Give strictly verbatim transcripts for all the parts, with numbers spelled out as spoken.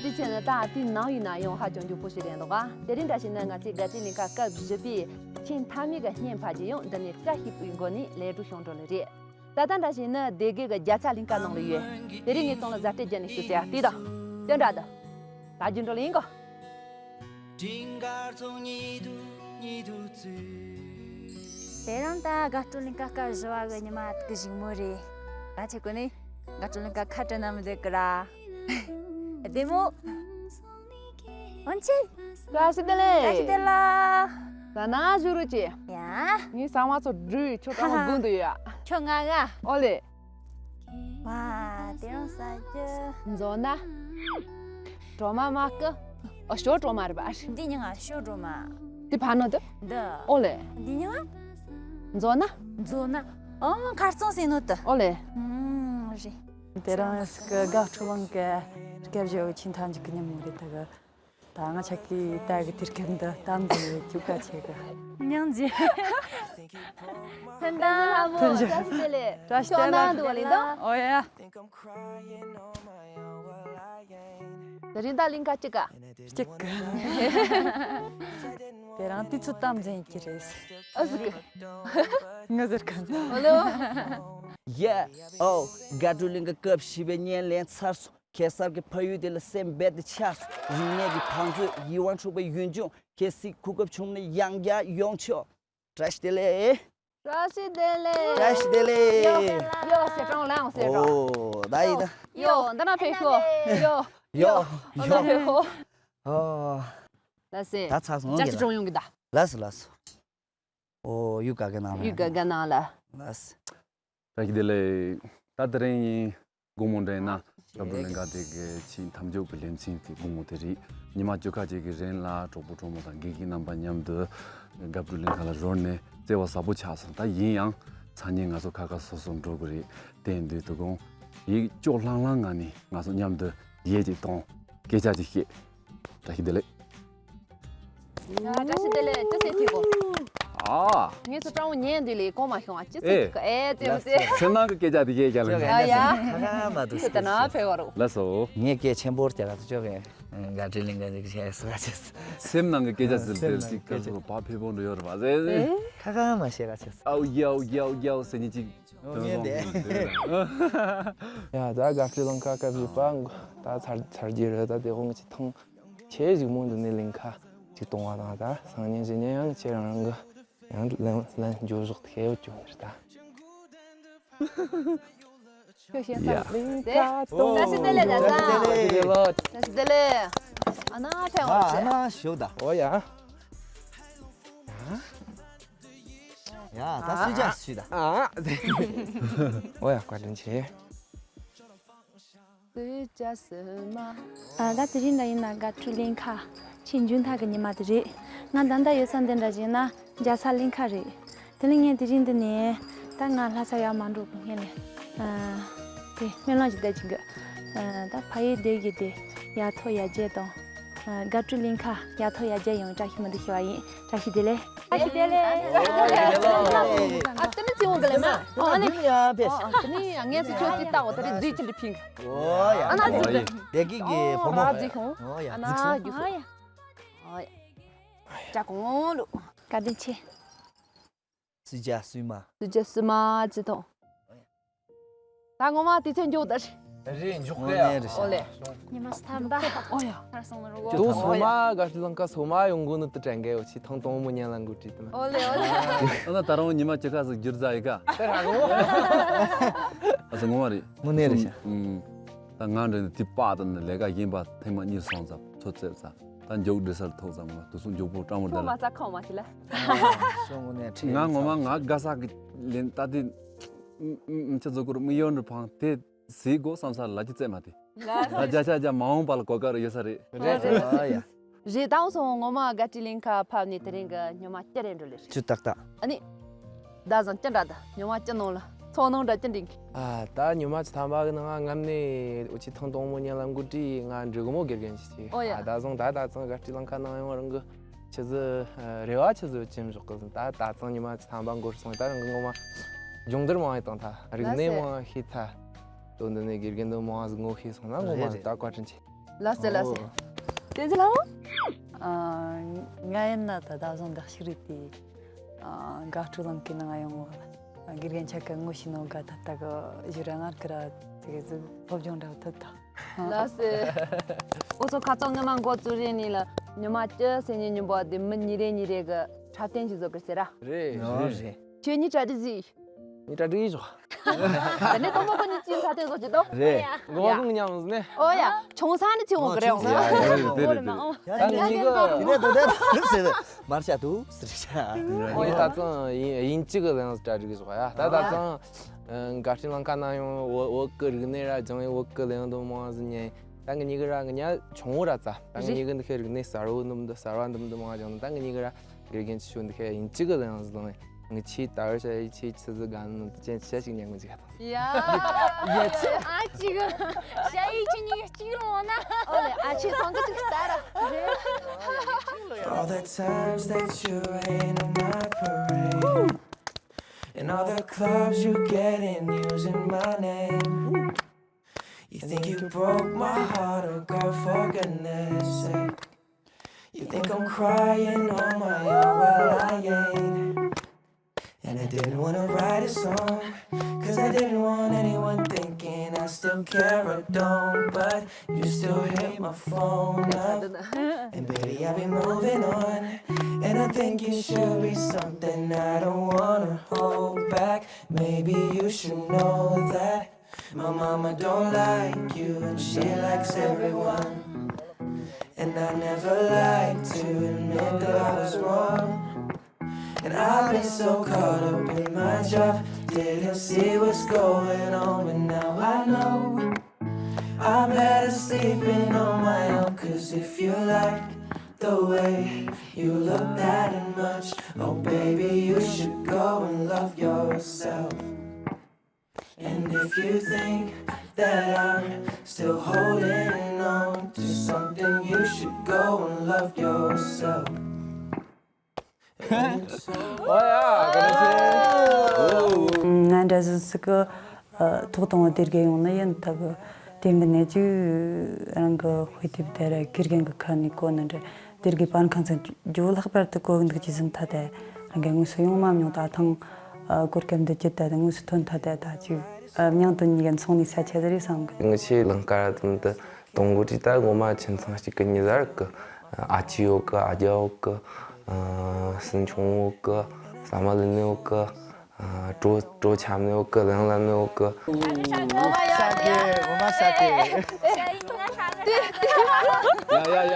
དེ་བྱས་ན་ད་དེའི་ནང་ཡིན་ན་ཡང་ཧ་ཅང་མགྱོགས་པོ་ཞིག་རེད་འདུག་ག་དེ་རིང་འདྲ་བྱས་ན་ང་ཚོའི་དགའ་སྤྲོའི་གླིང་ག་སྐབས་བཞི་པའི་ཆེས་མཐའ་མའི་གི་བརྙན་ཕབ་རྒྱུ་ཡང་འདི་ནས་བཀྲ་ཤིས་པའི་སྒོ་ནས་ལས་འགྲོ་བྱུང་འགྲོ་ལེ་རེད། ད་ལྟ་འདྲ་བྱས་ན་སྡེ་དགེ་གི་རྒྱལ་ཚ་གླིང་ག་ནང་ལ་ཡོད། དེ་རིང་ངས་ཚང་ལ་གཟའ་སྤྲད་རྒྱ་ནས་ཞུ་ཟེར་ཡ་དེ་དང་། དེ་འདྲ་དང་། ད་རྒྱུ་འགྲོ་ལ་ཡིན་གོ། དེ་རིང་ད་དགའ་སྤྲོའི་གླིང་ག་སྐབས་བཞི་བ་གི་ཉི་མ་གི་གཞུག་མོ་རེད། ང་ཆེ་གོ་ནི་དགའ་སྤྲོའི་གླིང་ག་ཁ་བྲལ་ན་མི་བདེ་གི་ར། བདེ་མོ། ཨོན་ཆི། བཀྲ་ཤིས་བདེ་ལེགས། བཀྲ་ཤིས་བདེ་ལེགས། ད་ན་བཞུགས་རོགས་གྱིས། ཡ། ངའི་ཟ་མ་ཚོ་འགྲུལ་ཁྱོད་ཀྲང་མོ་དགུན་དུ་ཡོད། ཁྱོད་ང་ག་ཨོ་ལེ། ཝ། དེ་རིང་ཟ་རྒྱུ། མཛོ་ན། གྲོ་མ་མ་ཀི། ཨོ་ཞོ་གྲོ་མ་རེད་པ། འདི་ཉིན་ང་ཞོ་གྲོ་མ། དེ་ཕ་ནོ་དེ། འདི། ཨོ་ལེ། འདི་ཉིན་ང་། མཛོ་ན། མཛོ་ན། ཨོ་ཁ་རྩང་ཟེར་ནོ་དེ། ཨོ་ལེ། ཨུམ་རེད། དེ་རིང་སྐུ་དགའ་ཕྲུ་གུ་གི་སྐད་བརྗོད་ཆེས་མཐའ་མཇུག་གི་ཉིན་མོ་རེད་ད་གི། ད་ང་ཆ་གི་ད་གི་དེར་ཁེམ་འདི་གཏམ་འདི་ཡོད་རྒྱུ་ག་ཆེ་གི། མྱང་རྗེ། ཕན་ཐོགས་ལྷ་མོ། ཐུགས་རྗེ་ཆེ། བཀྲ་ཤིས་བདེ་ལེགས། བཀྲ་ཤིས་བདེ་ལེགས། ཁྱོད་ནང་དུ་བ་ལེན་དང་། ཨོ་ཡ། དེ་རིང་ད་གླིང་ག་གཅིག་ག་གཅིག་གི། དེ་རིང་དུས་ཚོད་གཏམ་འཛིན་གྱི་རེད། ཨ་ཟུག་གི། ང་ཟེར་ག་ཨོ་ལོ། ཡ། ཨོ། དགའ་སྤྲོའི་གླིང་ག་སྐབས་བཞི་པའི་བརྙན་ལེན་ཚར་སོང་། གེ་སར་གྱི་ཕ་ཡུལ་དེ་ལ་སེམས་རྦད་དེ་ཆགས་སོང་། རིག་གནས་ཀྱི་བང་མཛོད་ཡིད་དབང་འཕྲོག་པའི་ཡུལ་ལྗོངས། གལ་སྲིད་གོ་སྐབས་བྱུང་ན་ཡང་བསྐྱར་ཡོང་ཆོག་བཀྲ་ཤིས་བདེ་ལེགས། བཀྲ་ཤིས་བདེ་ལེགས། བཀྲ་ཤིས་བདེ་ལེགས། ཡོ། ཡོ་ཟེར་གྲོང་ལའང་ཟེར་གྲོང་། ཨོ། ད་ཡིན་ད། ཡོ། འདི་ན་ཕེབས་ཤོག་ཡོ། ཡོ། ཡོ། འདི་ན་ཕེབས་ཤོག་ཨོ། ལགས་སེ། ད་ཚར་སོང་། ཅག་ཅི་གྲོང་ཡོང་གི་ད། ལགས་སོ་ལགས་སོ། ཨོ་ཡུ་ག་ག་ནང་ལ། ཡུ་ག་ག་ནང་ལ། ལགས་སོ། བཀྲ་ཤིས་བདེ་ལེགས། ད་དེ་རིང་ཡིན། དགོང་མོ་འདྲ་ཡིན་ན་སྐབས་བབ་ལྷན་ཁག་དེ་གི་ཆེས་མཐའ་མཇུག་གི་ལེ་ཚན་དེ་དགོང་མོ་དེ་རེད། ཉི་མ་བཅུ་ཁ་ཅིག་གི་རིང་ལ་གྲོགས་པོ་གྲོགས་མོ་དང་དགེ་རྒན་རྣམ་པ་མཉམ་དུ་དགའ་སྤྲོའི་གླིང་ག་ལ་འབྱོར་ནས་བརྩེ་བ་ཟབ་པོ་ཆགས་སོང་། ད་ཡིན་ཡང་སང་ཉིན་ང་ཚོ་ཁ་ཁ་སོ་སོ་འགྲོ་གི་རེད། དེ་ཡིན་དུས་དོ་དགོང་ཡིག་ལྕོག་ལྷང་ལྷང་ངང་ནས་ང་ཚོ་མཉམ་དུ་ཡས་ཅིག་གཏོང་། སྐད་ཆ་ཅིག་བཤད། བཀྲ་ཤིས་བདེ་ལེགས། ཡ། བཀྲ་ཤིས་བདེ་ལེགས། ཅི་ཟེར་ཐིག་གོ། ཨ། ངས་ཚོ་སྤྲང་བོ་ཉན་དུས་ལས་གོ་མ་ཤོང་བ་ཅི་ཟེར་ཨེ། ཐིག་གོ་ཨེ་ཙེ་མོ་ཙེ། སེམས་ནང་གི་སྐད་ཆ་དེ་གས་རྒྱག་ལ། ཨ་ཡ། ཁ་ཁ་མ་འདུག་ཁྱོད་ལྟ་ན་ཕེ་བ་རོ། ལགས་སོ། ངས་སྐད་ཆེན་པོར་རྒྱག་ག་ཚོ་ཅོག་གི། དགའ་སྤྲོའི་གླིང་ག་ཅིག་བཤད་ས་ག་ཆེ། སེམས་ནང་གི་སྐད་ཆ་ཟེར་དེ་ཅིག་སྐད་ཚོ་བ་ཕེ་བོ་འདྲ་ཡོད་རེད་པ་ཟེར། ཁ་ཁ་མ་བཤད་ག་ཆེ། ཨའུ་ཡའུ་ཡའུ་ཡའུ་ཟེར་ནི་ཅིག་ཨོ་ངས་འདི། ཡ་ད་དགའ་སྤྲོའི་གླིང་ག་སྐབས་བཞི་པ་ད་ཚར་ཚར་རྒྱུ་རེད། ད་དེ་དགོང་གི་ཐེངས་ཆེས་གཞུག་མོ་འདི་ནས་གླིང་ག་ཅིག་གཏོང་བ་དང་། ད་སང་ཉིན་གཞེས་ཉིན་ཡང་ཁྱེད་རང་རང་གི་ཡང་ལན་ལན་འགྱོ་ཞོག་ཐེ་བོ་བཅོ་ནི་རེད་ད། ཁྱོད་ཤེས་ཡ། སམ་ལིང་ཀ་ཏོ། བཀྲ་ཤིས་བདེ་ལེགས་ད་ཟ། བཀྲ་ཤིས་བདེ་ལེགས། བཀྲ་ཤིས་བདེ་ལེགས། ཨ་ན་ཕེ་ཨ་ཨ་ན་ཤོག་ད། ཨོ་ཡ། ཡ་ད་སུས་ཅག་སུས་ད། ཨ། ཨོ་ཡ་བཀའ་དྲིན་ཆེ། སུས་ཅག་སུས་མ། ཨ་ད་དེ་རིང་ད་ཡིན་ན་དགའ་སྤྲོའི་གླིང་ག་ཆེས་མཇུག་མཐའ་གི་ཉི་མ་དེ་རེད། ང་ད་ལྟ་ཡོད་ས་འདི་འདྲ་བྱས་ན་རྒྱལ་ས་གླིང་ག་རེད། དེ་ལས་ངས་དེ་རིང་འདི་ནས་ད་ང་ལྷ་ས་ཡར་མ་འགྲོ་གི་སྔོན་ལ། ཨ་དེ་སྨོན་ལམ་ཞིག་བཏབ་ཀྱིན་གི། ཨ་ད་ཕ་ཡུལ་སྡེ་དགེ་དེ་ཡར་ཐོག་ཡར་རྒྱས་དང་། ཨ་དགའ་སྤྲོའི་གླིང་ག་ཡར་ཐོག་ཡར་རྒྱས་ཡོང་བཀྲ་ཤིས་བདེ་ལེགས་ཞུ་བ་ཡིན། བཀྲ་ཤིས་བདེ་ལེགས། བཀྲ་ཤིས་བདེ་ལེགས། ཨ་དེ་ནི་ཚེ་དབང་གི་ལས་མ། ཨ་ནི། ཨ་དེ་ནི་ངས་ཚེ་ཁྱོད་ཀྱི་ལྟ་འོ་དེ་རེད་རྫིག་ཅི་འདྲ་ཕིང་། ཨོ་ཡ། ཨ་ན་ཨོ་ཡ། རྫིག་གི། བདེ་སྐྱིད་ཀྱི་བུ་མོ། ཨ་རྫིག་ཧོ། ཨོ་ཡ། ཨ་ན་རྫིག་སོང་། རྒྱུ་ཧོ། ཨོ་ཡ། ཨོ་ཡ། ཅག་གོང་ལུ། བཀའ་དྲིན་ཆེ། སུས་ཅག་སུས་མ། སུས་ཅག་སུས་མ་ཅི་ཐོང་། ད་ངོ་མ་དེ་ཚོ་མགྱོགས་ད་རེད། རེད་མགྱོགས་དངོས་གནས་རེད་ཤག་ཨོ་ལེ། ཉི་མ་སྟན་པ། ཨོ་ཡ། ཚར་སོང་ལ་རོ། ཏོ་སོ་མ་དགའ་སྤྲོའི་གླིང་ག་སོ་མ་ཡོང་གོ་ནི་དུ་དྲན་གེ་ཡོ་ཆི་ཐང་དང་མོ་ཉན་ལ་འགུ་ཏྲི་དུ་ན། ཨོ་ལེ་ཨོ་ལེ། ཨ་ན་ད་རང་ཉི་མ་ཅི་ཁ་ཟིག་འགྱུར་ཛ་ཡི་ག་ཨ་ཟ་ངོ་མ་རེད། དངོས་གནས་རེད་ཤག་ཨུམ། ད་ང་འདྲ་ནི་དེ་པ་དང་ནི་ལས་ཀ་ཡིན་པ་ཐེངས་མ་གཉིས་སོང་ཙམ་ཚོ་ཙེབ་ཙམ། ད་མགྱོགས་འདྲི་སར་ཐོག་ཙམ་ལ་དུ་སུ་མགྱོགས་པོ་སྤྲང་མོ་ཁོ་ད་མ་ལ། ཙ་ཁོ་མ་ཅི་ལ། སོང་ངོ་ནས་ཁྲིད་ང་ངོ་མ་ང་དགའ་ས་གི་ལེན་ད་དེ་ཨུམ་ཨུམ་ཨུམ་ཆ་ཛོ་ཀུར་མི་ཡོན་རུ་ཕང་དེ་ཟི་གོ་བསམ་ས་ལ་ཅི་ཙེ་མ་དེ། ལ་ད་ཇ་ཆ་ཇ་མ་འོང་པ་ལ་གོ་ཀ་རུ་ཡོད་ས་རེད། རེད་རེད། ཨ་ཡ། རེད་དང་སོང་ངོ་མ་དགའ་སྤྲོའི་གླིང་ག་ཕབ་ནས་དེ་རིང་གི་ཉི་མ་སྐྱ་རེ་འགྲོ་ལེ་རེད། ཅུ་ཏག་ཏག་ཨ་ནི། ད་བཟང་ཅི་འདྲ་ད་ཉི་མ་ཅི་ནང་ལ་ཚོགས་ནང་འདྲ་ཅི་འདྲ་གི། ཨ་ད་ཉི་མ་ཅི་ཐམ་པ་གི་ནང་ང་ངམ་ནས་འུ་ཅི་ཐང་དང་མོ་ཉན་ལ་འགུ་ཏྲི་ང་འབྲི་གོ་མོ་དགེ་རྒན་ཅི་ཅི། ཨོ་ཡ། ཨ་ད་བཟང་ད་ད་ཚང་དགའ་སྤྲོའི་གླིང་ག་ནང་ཡོང་རང་གི་ཆི་ཟི་རེ་བ་ཆི་ཟི་ཅིམ་ཞོག་གི་ཟིན། ད་ད་ཚང་ཉི་མ་ཅི་ཐམ་པ་འགོར་སོང་། ད་རང་གི་ངོ་མ་སྦྱོང་བརྡར་མང་ཡི་དང་ད་རིག་གནས་མང་ཤེས་ཐ་དོ་འདི་ནས་དགེ་རྒན་དུ་མང་ཟིག་ངོ་ཤེས་སོང་ན་ངོ་མ་ད་བཀའ་དྲིན་ཆེ། ལགས་སེ་ལགས་སེ། བསྟན་འཛིན་ལགས། ཨ། ང་ཡིན་ན་ད་ད་བཟང་འདག་ཞིག་རེད་དེ། ཨ། དགའ་སྤྲོ་ལང་གི་ནང་ང་ཡོང་བ། དགེ་རྒན་ཆ་ག་ངོ་ཤེས་ནོ་ག་ད་ད་ག་ཞུ་ར་ངར་གི་ར་དེ་ག་ཟིག་སློབ་སྦྱོང་འདྲ་བ་ཐོབ་ད། ལགས་སེ། འུ་ཚོ་ཁ་ཚོ་སྔ་མ་འགོ་བཙུགས་རེ་ནི་ལ་ཉི་མ་བཅུ་ཟེར་ནི་ཉིན་པོ་དེ་མི་ཉི་རེ་ཉི་རེ་གི་འཁྲབ་སྟོན་ཞིག་བཟོ་གི་ཟེར་ར། རེད། ཨོ་རེད། ཁྱོད་གཉིས་གྲ་སྒྲིག་ཟིག་ངས་གྲ་སྒྲིག་ཡིན་ཆོག་ད་ནི་དང་པོ་ཁོ་གཉིས་ཀྱིས་འཁྲབ་སྟོན་བཟོ་ཅི་དོ། རེད། མགོ་མ་གང་ཉམས་ཟིན་ནས། ཨོ་ཡ། ཆུང་ས་ནི་ཆེ་བོ་གི་རེད། ཨོ་ཡ། རེད་རེད་རེད་རེད། ད་ནི་གཉིས་ཀ་དེ་ནས་དེ་ནས་ཟེར་མར་བྱ་དུ་ཟེར་བྱ། ངས་ད་ཙང་ཡིན་ཡིན་གཅིག་གི་ལན་གྲ་སྒྲིག་ཆོག་ཡ། ད་ད་ཙང་དགའ་སྤྲོའི་ལམ་ཁ་ན་ཡང་བོད་བོད་གི་རིག་གནས་ར་སྦྱང་བའི་བོད་གི་ལན་དུ་མང་ཟིན་ནས། ད་ངེད་གཉིས་ཀ་ར་ངེད་ཉ་ཆུང་བོ་ར་ཙ། ད་ངེད་གཉིས་ཀ་འདི་ཁའི་རིག་གནས་གསར་བོ་འདུམ་འདུ་གསར་བ་འདུམ་འདུ་མང་སྦྱང་ནས། ད་ངེད་གཉིས་ཀ་ར་དགེ་རྒན་ཆེ་ཆུང་འདི་ཁའི་ཡིན་གཅིག་གི་ལན་ཟིན་ལོང་། ངས་ཆེས་ད་བར་བྱ་ཡིས་ཆེས་ཆི་ཟིག་དགའ་ནི་དེ་ཅན་ཆི་ཞིག་ཉན་གོ་ཅིག་ག་དང་། ཡ། ཡ་ཆི། ཨ་ཅིག་བྱ་ཡིས་ཆི་གཉིས་གཅིག་ལོང་ན། ཨོ་ལེ། ཨ་ཆི་ཚང་གི་ཅིག་ལྟ་ར། All the times that you rain on my parade, and all the clubs you get in using my name. You think you broke my heart, oh girl, for goodness sake. You think I'm crying on my own, well, I ain't. And I didn't wanna write a song, 'cause I didn't want anyone thinking I still care or don't. But you still hit my phone up, and baby, I'll be moving on. And I think it should be something I don't wanna hold back. Maybe you should know that my mama don't like you and she likes everyone. And I never like to admit that I was wrong. And I've been so caught up in my job, didn't see what's going on, but now I know I'm better sleeping on my own. 'Cause if you like the way you look that much, oh baby, you should go and love yourself. And if you think that I'm still holding on to something, you should go and love yourself. ཨོ་ཡ། བཀའ་དྲིན་ཆེ། ང་འདྲ་ཟིག་ཟིག་གི་ཐོག་དང་བོ་དེ་དགེ་ཡོང་ནི་ཡིན། ད་གི་དེ་མིན་ནས་ཅིག་རང་གི་དཔེ་དེབ་དེ་ར་དགེ་རྒན་གི་ཁ་ནས་གོ་ནི་འདྲ། དེ་དགེ་པར་ཁང་ཚན་ཇོ་ལྷག་པར་དུ་གོ་གི་འདུག་ཅི་ཟིན་ཐ་དད་རང་གི་དངོས་སུ་ཡོང་མ་མྱོང་། ད་ཐང་གོར་ཀེམ་འདི་ཅི་ད་དངོས་སུ་ཐོན་ཐ་དད་ད་ཅིག་མྱང་དོན་ཉིད་ཀྱི་ཚོང་ནས་ས་ཆ་ཟེར་རེད་བསམ་གི། ངི་ཆེ་ལང་ཀ་ར་དམ་དུ་དང་གོ་ཅི་ད་ངོ་མ་ཁྱིམ་ཚང་གཅིག་གི་ཉི་ཟར་གི་ཨ་ཅི་ཡོད་གི། ཨ་རྒྱ་ཡོད་གི། སུན་ཆུང་ཡོད་གི། ས་མ་ལི་ནི་ཡོད་གི། ཨ། གྲོ་གྲོ་ཆམ་ནི་ཡོད་གི། ལང་ལ་ནི་ཡོད་གི། ངོ་མ་ཤ་གི། ངོ་མ་ཤ་གི། ཡ་ཡ་ཡ།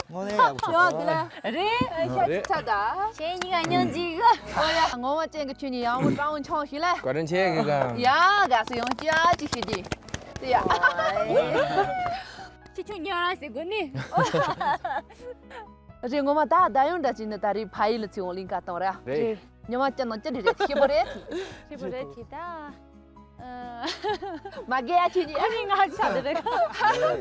ངོ་ནས་ཡག་པོ་ཡོད་དེ་ལ། རེད། ཤ་ཅིག་ཚ་ད། ཁྱེད་གཉིས་ཀ་སྙིང་རྗེ་གི། ཨོ་ཡ། ངོ་མ་ཅན་གི་ཁྱོད་གཉིས་ཡག་མོ་སྤྲང་བོ་འཆང་ཞིག་ལ། བཀའ་དྲིན་ཆེ་གི་ག། ཡ་དགའ་སུ་ཡོང་ཅི་ཨ་ཅིག་ཤི་དེ། དེ་ཡ། ཁྱེད་ཆུང་ཉག་ར་ཟེར་དགོས་ནི། རེད། ངོ་མ་ད་ད་ཡོང་འདྲ་ཅིག་ནི་ད་རེས་ཕ་ཡུལ་ལ་ཚེ་དབང་གླིང་ག་བཏང་ར། རེད། ཉི་མ་བཅུ་ནང་བཅུ་རེ་རེད། ཤེས་པོ་རེད། ཤེས་པོ་རེད་དེ་ད། མ་རྒན་ཡ་ཁྱེད་ཀྱིས། ཁྱེད་ཀྱིས་ང་ཆ་དེ་རེད།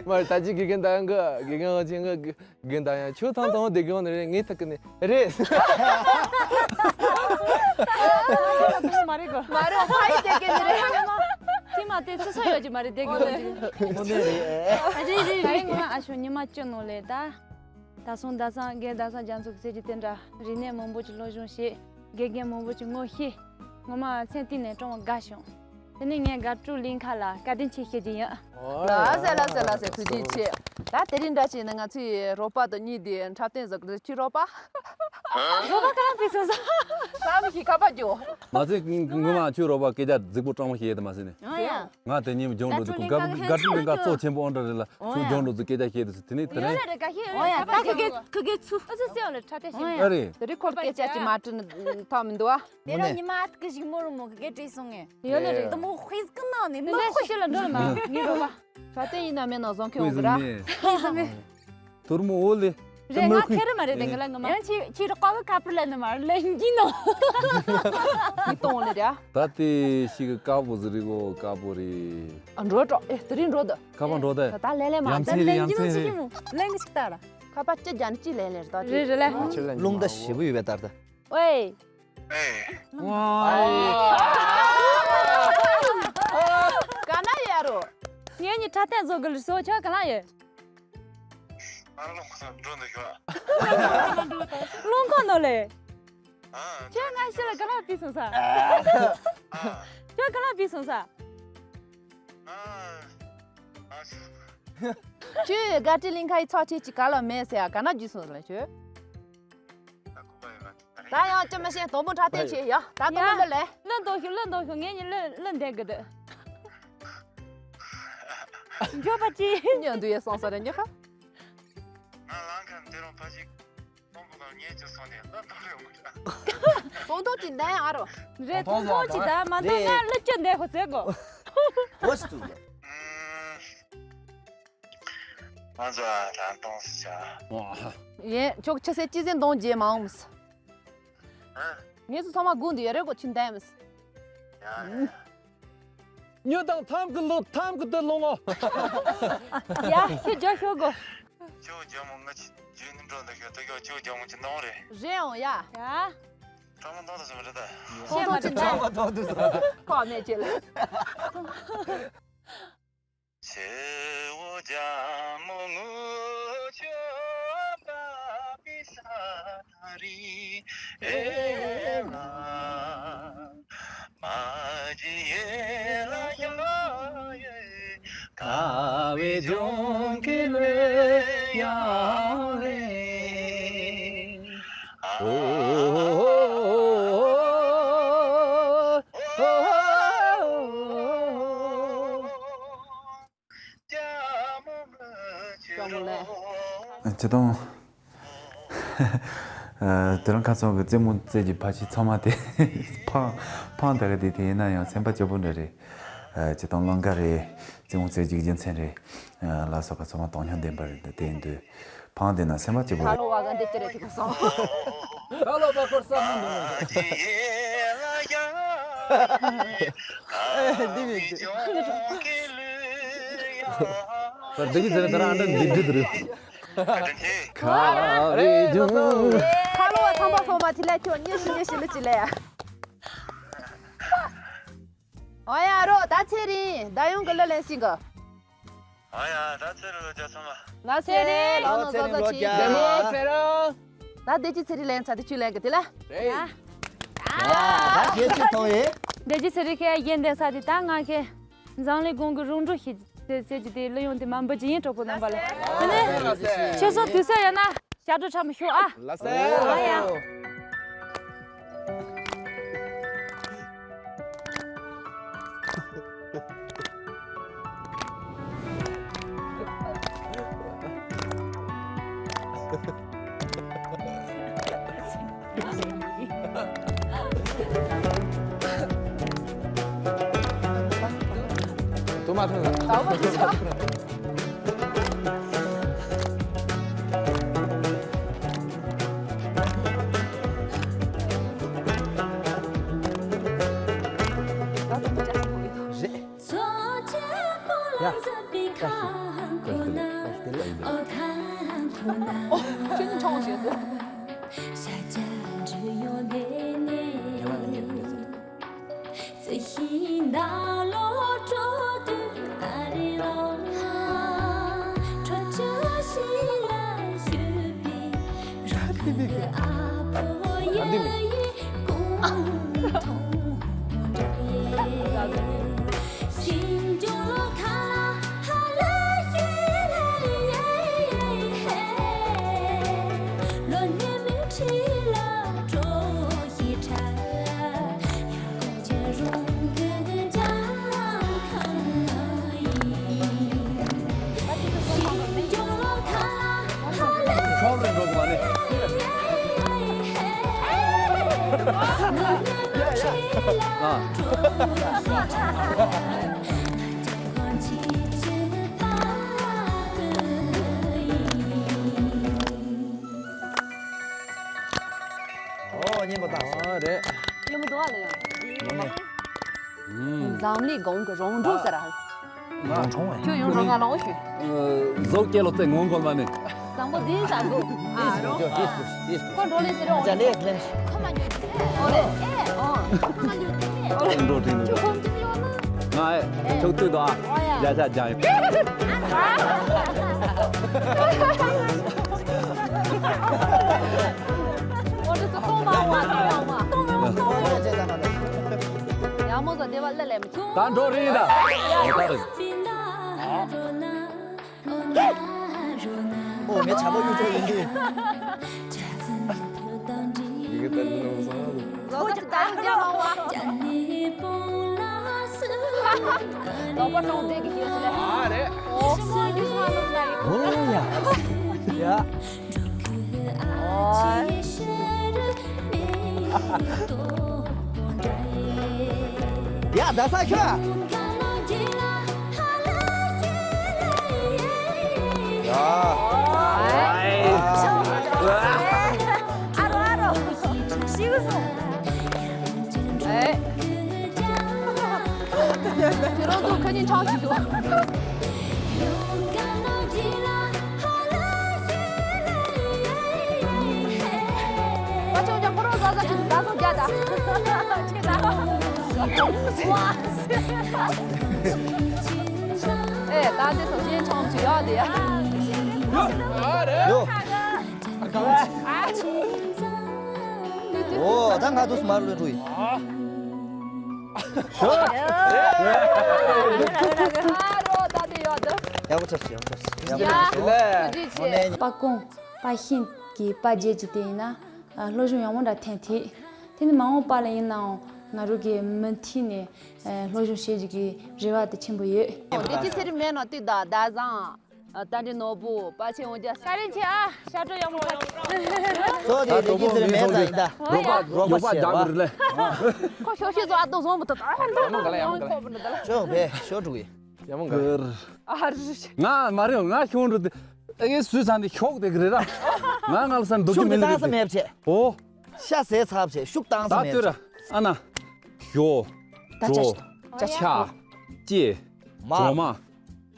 མ་རེད། ད་ཅི་དགེ་རྒན་ད་ཡང་གི་དགེ་རྒན་ཨ་ཆེན་གི་དགེ་རྒན་ད་ཡང་ཁྱོད་ཐང་ཐང་དེ་དགེ་རྒན་རེད། ངས་ཐག་གི་ནི་རེད། མ་རེད་གོ། མ་རེད། ཕ་ཡུལ་དེ་དགེ་རྒན་རེད། དེ་མ་དེ་ཚོ་ས་ཡོད་ཀྱི་མ་རེད། དེ་དགེ་རྒན་ཅིག་དངོས་གནས་རེད། རེད་རེད་རེད། ད་རེད་ངོ་མ་ཨ་ཞོ་ཉི་མ་བཅུ་ནང་ལས་ད། ད་སོང་ད་སང་རྒན་ད་སང་རྒྱ་མཚོ་གི་ཟེར་གྱི་དེ་འདྲ་རིག་གནས་མང་པོ་ཅིག་སློབ་སྦྱོང་བྱས། དགེ་རྒན་མང་པོ་ཅིག་ངོ་ཤེས། ངོ་མ་མཚན་བསྟན་ནས་སྤྲང་བ་དགའ་བྱུང་། དེ་ནས་ངས་དགའ་སྤྲོ་གླིང་ཁ་ལ་བཀའ་དྲིན་ཆེ་ཞུ་རྒྱུ་ཡིན། ལགས་སེ་ལགས་སེ་ལགས་སེ། ཐུགས་རྗེ་ཆེ། ད་དེ་རིང་འདྲ་བྱས་ན་ང་ཚོའི་རོགས་པ་དང་གཉིས་དེ་འཁྲབ་སྟོན་བཟོ་གི་འདུག་ཁྱོད་རོགས་པ། རོགས་པ་ག་ལ་ཕེབས་སོང་ས། ས་མི་ཤེས་ཁ་པར་རྒྱོ། མ་ཚད་ངོ་མ་ཁྱོད་རོགས་པ་སྐད་ཆ་རྫིག་པོ་སྤྲང་མོ་བཤད་ཡས་དེ་མ་ཟད་ནས། ཨོ་ཡ། ང་དེ་ཉིན་ལྗོངས་འགྲོ་དུས་དགའ་སྤྲོ་ལིང་ཁ་གཙོ་ཆེན་པོ་ཨོ་འདྲ་རེད་ལ། ཁྱོད་ལྗོངས་འགྲོ་དུས་སྐད་ཆ་བཤད་དུས་དེ་ནས་དེ་ཡོད་རེད། ལ་རེད་ག་ཤེས་ཡོད་ཨོ་ཡ། རེད། ད་ཁི་གེ་ཁི་གེ་ཚུ་ཨ་ཚུ་སེ་ཨོ་ལ་ཁྲ་ཁྲ་ཨོ་ཤེས་ཡ། ཨ་རེད། དེ་རིང་ཁོ་སྐད་ཆ་ཅིག་མ་དྲིས་ན་ཐབས་མི་འདུག་ཨ། དེ་རིང་ཉི་མ་ཨ་ཐུག་གི་ཞིག་མོ་རུ་མོ་གི་གེ་བྲིས་སོང་ངས། ཡོད་ལ་རེད། དུ་མོ་དཔེ་གི་ནང་ནས་མི་དཔེ་ཤི་ལ་འགྲོ་ལ་མ་ངའི་རོགས་པ། ད་ལྟ་ཡིན་ན་མེད་ན་བཟང་ཁྱོད་འོང་གི་ར། ཨ་ཟི་མེད། དུར་མོ་འོ་ལེ། རེད། ང་ཁེ་རི་མ་རེད། དེ་ག་ལ་ང་མ། ཡང་ཁྱི་ཁྱི་རོགས་པ་བོ་ཁ་པར་ལ་ནི་མ་རེད། ལན་གྱིས་ནོ། མི་གཏོང་ལེ་ར། ད་དེ་ཞིག་གི་དཀར་པོ་ཟེར་རི་གོ། དཀར་པོ་རེད། ཨ་འགྲོ་འགྲོ། ཨེ་དེ་རིང་འགྲོ་ད། ཁ་པར་འགྲོ་ད། ད་ད་ལེ་ལེ་མ་ཡ་མཚན་རེད། ཡ་མཚན་རེད། ལན་གྱིས་ཅིག་ལྟ་ར། ཁ་པར་ཅི་རྒྱ་ནི་ཅི་ལེ་ལེ་རེད་ད། རེད་རེད་ལེ། རླུང་རྟ་ཞེ་པོ་ཡོད་པའི་ལྟར་ད། ཝེ། ཝའི། ཁ་གཏད་བཟོ་དགོས་ལ་བཟོ་ཆོག་ག་ལ་ཡོད། ཨ་རླུང་ཁོག་འགྲོ་འདུག་ཤོག་རླུང་ཁོག་ནོ་ལེ། ཨ། ཁྱོད་ང་ཤི་ལ་ག་ལ་བི་སོང་ས། ཨ། ཁྱོད་ག་ལ་བི་སོང་ས། ཨ། ཨ། ཁྱོད་དགའ་སྤྲོའི་གླིང་ཁ་ཡི་ཚགས་ཆེ་ཅིག་ག་ལ་མེད་ཟེར་ཡ་ག་ན་བརྒྱུད་སོང་ས་ལ་ཁྱོད། ད་ཡང་ཅི་མི་ཤེས་དོན་པོ་འཕྲ་བསྟན་ཆེ་ཡ་ད་དོན་པོ་ལ་ལས། ལོན་དོ་ཤོ་ལོན་དོ་ཤོ་ངེད་གཉིས་ལོན་ལོན་བསྡད་གི་འདུག་འགྱོད་པ་ཅི། ཉོན་དུ་ཡེ་སོང་ས་རེ་ཉོ་ཁ། ང་ལང་ཁ་འདི་རུ་ཕ་ཞིག་སྟོང་པོ་དང་ཉེ་ཅི་སོང་ནས་ལ་དོ་རེ་འོང་། ཁོང་ཐོག་གི་འདན་ཨ་རོ། རེད་ཐོང་ཐོང་ཅི་ད་མ་ཐོང་ང་ལ་ཅི་འདན་ཧོ་ཟེར་གོ། ཨོ་སི་ཏུ། ང་ཚོ་རང་གཏོང་སི་ཆ། ཡེ་ཁྱོད་ཆི་སེ་ཅི་ཟེར་འདོང་རྗེས་མ་འོངས། ངེད་ཚོ་ཚང་མ་དགུང་དུ་ཡ་རེ་གོ་ཆིན་ཏེམས། ཉོ་དང་ཐམ་གི་ལོ་ཐམ་གི་དུ་ལོང་ཨོ། ཡ་ཁྱོད་ཇོ་ཤོ་གོ། ཁྱོད་ཇོ་མོ་ང་ཆི་ཇོ་ནི་འགྲོ་འདུག་ཤོ་ད་ཁྱོད་ཁྱོད་ཇོ་མོ་ཆི་འདོང་རེད། རེད་འོང་ཡ། ཡ། ཁྲ་མོ་འདོང་དུ་སོང་རེད་ད། ཤེས་མ་ཆི་འདོང་། ཁྲ་མོ་འདོང་དུ་སོང་། ཁོ་མེད་ཅེ་ལེ། ཆེ་བོ་རྒྱ་མོ་ངུ་ཆོ་པ་པི་ས་ད་རི་ཨེ་ལ་མ་ཇི་ཡེ་ལ་ཡ་ཡེ་ཀ་བེ་ཇོང་ཀི་ལེ་ཡ་ལེ། ཨ། སྤྱི་དང་། དེ་རིང་ཁ་སང་གི་རྩེད་མོ་རྩེད་ཀྱི་ཕ་ཕྱི་ཚང་མ་དེ་ཕང་ཕང་དེ་ག་དེ་དེ་ཡིན་ན་ཡང་སེམས་པ་སྐྱིད་པོ་འདྲ་རེད། སྤྱི་དང་ལང་ཀ་རེད། རྩེད་མོ་རྩེད་ཀྱི་རྒྱུ་མཚན་རེད། ལ་སོགས་ཀ་ཚང་མ་དོན་སྙིང་ལྡན་པ་རེད་དེ་ཡིན་དུས། ཕང་དེ་ན་སེམས་པ་སྐྱིད་པོ་ཁ་རེད། ལོ་བ་ག་འདི་ལྟ་རེད་དེ་ག་སོང་། ཁ་ལོ་བ་ཁོར་ས་མ་འདུག་ཨེ་འདི་མིན་འདི། ད་འདི་གི་ཟེར་ན་ད་རང་འདྲ་འདི་འདི་རེད། ཁ་རེ་ཇུང་། ཁ་ལོ་བ་ཚང་པ་ཁོ་མ་དེ་ལ་ཁྱོད་ཉེ་ཤི་ཉེ་ཤི་ལ་ཅི་ལ་ཡ། ཨོ་ཡ་རོ་ད་ཚེ་རིང་ད་ཡོང་གི་ལ་ལན་སིང་གི། ཨ་ཡ་ད་ཚེ་རིང་ལོ་བརྒྱ་ཚང་མ། ལ་ཚེ་རིང་ལོ་ནོ་ཟོ་ཟོ་ཅི། ལོ་བརྒྱ། ད་བདེ་སྐྱིད་ཚེ་རིང་ལན་ཚ་དེ་ཆུ་ལན་གི་དེ་ལ། རེད། ད་རྗེས་ཅི་མཐོང་ཡེ། བདེ་སྐྱིད་ཚེ་རིང་ཁའི་ཡན་ལྡན་ས་དེ་ད་ང་ཁའི་འཛམ་གླིང་གོང་གི་རོང་འབྲོག་ཞིག་དེ་ཟེར་གྱི་དེ་ལ་ཡོང་དེ་མ་འབུ་ཇི་ཡིན་གྲོགས་པོ་རྣམ་པ་ལ། དེ་ནས་ཆེ་སོང་དུས་ས་ཡ་ན་ཞག་སྒྲོ་ཁྲ་མོ་ཤོག་ཨ། ལ་སེ། ཨ་ཡ། དུ་མ་ཐོན། རེད། ཡ། ཁྱོད་ནི་ཆང་ཞིག་ཟེར། ཨོ་སྙན་པོ་བཏང་སོང་། ཨོ་རེད། སྙན་པོ་འདུག་ཨ་ལ་ཡང་། འཛམ་གླིང་གོང་གི་རོང་འབྲོག་ཟེར་ར། རོང་འབྲོག་ཁྱོད་ཡོང་རོང་ང་ལོང་ཞུ། ཟོག་སྐྱེ་ལོ་ཚེ་ངོ་འགོར་མ་ནི། དང་པོ་འདི་ཟ་དགོས། ཨ་རོང་། ཁོ་འགྲོ་ལེ་ཟེར་རོང་། ཁོ་མ་འགྱོ་དེ་ཨོ་ལེ། ཨེ་ཨོ། ཁོ་མ་འགྱོ་དེ་ཨོ་ལེ། འགྲོ་དེ་ཁྱོད་ཁོང་ཁྱོད་ཡོང་ན། ཨ་ཨེ་ཕྱོགས་ཚུད་དོ་ཨ། བརྒྱ་ཆ་བརྒྱ་ཡིན། འོ་འདི་ཚོ་གཏོང་མ་འོང་ཨ། གཏོང་མ་འོང་གཏོང་མ་འོང་། ཡག་མོ་བཟོ་བདེ་བ་ལ་ལས་མི་ཐུབ། ད་འགྲོ་རེད་ད། ཨོ་ངས་བྱ་བ་གཡུ་ཐོག་ཡིན་གྱི། ཡི་གེ་ལྟར་གྱི་ནང་བཟང་། ལོ་ཅིག་ད་རུང་རྒྱ་མ་བ། ལོ་པ་ནང་བསྡད་ཀྱི་ཡོད་ལེ། ཨ་རེད། ཨོ་སོ་ཡི་ཧ་ལོ་ན་ཡི། ཨོ་ཡ། ཡ། ཨོ། ཡ་ད་ས་ཁྱོད། ཡ། ཨ་རོ་ཨ་རོ། ཤི་གི་སོང་། ཨེ། ཁྱེད་རང་ཚོ་ཁ་ཉིན་ཆང་ཞིག་འདུག་ཨེ། ད་འདི་སོ་སྐྱེས་ཆང་ཅིག་ཡོད་དེ་ཡ། ཡོ། ཨོ་ད་ང་དུས་མར་ལོས་འགྲོ་ཡིན། ཡག་པོ་ཆགས་སོང་། ཡག་པོ་ཆགས་སོང་། ཡག་པོ་ཆགས་སོང་། ཡ། ཐུགས་རྗེ་ཆེ། པ་ཀོང་པ་ཤིན་གྱི་པ་བརྒྱད་ཀྱི་སྟེང་ན། ཨ། སློབ་སྦྱོང་ཡག་མོ་འདྲ་ཐོན་ཐལ། དེ་ནི་མ་འོངས་པ་ལ་ཡིན་ནའང་ང་རང་གིས་མུ་མཐུད་ནས་ཨ། སློབ་སྦྱོང་བྱེད་རྒྱུ་གི་རེ་བ་དེ་ཆེན་པོ་ཡོད། འོ་དེ་ཅི་ཚེ་རིང་མེད་ནོ་དུས་ད་ཟླ་བཟང་། ཨ། རྟ་མགྲིན་ནོར་བུ་པ་ཆེ་འོང་རྒྱ་ས་རིན་ཆེ་ཨ། ཤ་སྤྲོ་ཡག་མོ་ཁ། གཙོ་དེ་ད་དེ་ཅི་ཚེ་རིང་མེད་ཙང་ཡིན་ད། རོགས་པ་རོགས་པ་རྒྱག་གི་རེད་ལེ། ཁོ་ཤོག་ཤི་ཚོ་ཨ་ཏོ་བཟོ་མི་ཐུབ་ད། ཡག་མོ་ག་ལ་ཡག་མོ་ག་ལ། ཅོག་བེ་ཤོག་འགྲོ་གི། ཡག་མོ་ག་ལ། ཨ་རི། ང་མ་རེད། ང་ཤོང་འགྲོ་དེ། ཨེ་ངས་སུས་ཚང་དེ་ཤོག་དེ་གི་རེད་ར། ང་ང་ལ་སར་འདུག་ཤོག་རྒྱུ་དེ་མི་འདུག་བཏང་ས་མེད་བྱས། ཨོ། ཤ་ཟས་ཚབ་བྱས་ཤུགས་བཏང་ས་ད་མེད་ལྟོས་ར། བྱས། ཨ་ན། ཞོ། ད་ཅ་གྲོ། ཅ་ཆ། ཅེ། མ། གྲོ་མ།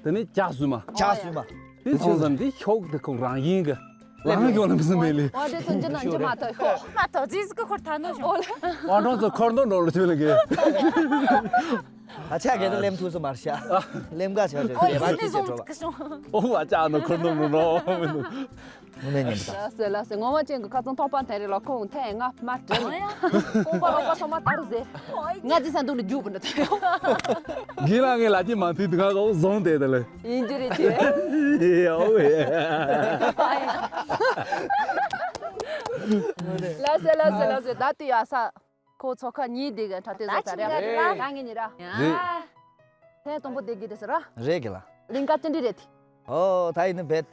དེ་ནི་ལྕགས་བཟོས་མ། ལྕགས་བཟོས་མ། དེ་ཆུང་ཙམ་དེ་ཤོག་དེ་ཁོང་རང་ཡིན་གི། རང་ཡོང་ལ་མི་སྲིད་མེད་ལེ། ཨོ་དེ་ཚོ་འཇི་ན་འཇི་མ་ཐོ་ཤོག་མ་ཐོ་ཛིས་ཀི་ཁོར་ཐ་ནོ་ཤོག་ཨོ་ལ། ཨོ་འགྲོ་ཚོ་ཁོར་འདོན་འགྲོ་ལ་ཆུ་ལ་གི། ཨ་ཆ་གེ་ད་ལེམ་ཐུག་སོ་མར་ཤ། ལེམ་ག་ཆ་ཆ་ཨོ་ཡིན་ནི་བཟུང་གི་ཤོག་ཨོ་བ་ཅག་ནོ་ཁོར་འདོན་འགྲོ་ནོ། ངོ་མ་ཅན་གི་ཁ་ཚང་ཐོག་པ་དེ་རེད་ལ་ཁོང་ཐེ་ང་མ་དྲན། ཀོང་པ་རོགས་པ་ཚང་མ་དར་ཟེར། ང་ཅི་ས་འདུག་ལ་རྒྱུག་པ་འདྲ་དེ། གི་ལ་ངའི་ལ་ཅི་མ་ཐུག་དུ་ང་ག་བཟུང་དེ་དེ་ལ། ཡིན་གྱི་རེད་ཅེ། ཡའོ་ཝེ། ལ་སེ་ལ་སེ་ལ་སེ་ད་དེ་ཡ་ས། ཁོ་ཚོ་ཁ་གཉིས་དེ་ག་འཕྲ་དེ་བཟོ་ཚར་ར། ད་ངས་ཉི་ར། རེད། ཐེངས་དང་པོ་དེ་གི་དེ་ཟེར་ར། རེད་གི་ལ། གླིང་ག་ཅི་འདྲི་རེད། ཨོ་ད་ཡིན་ན་བེད།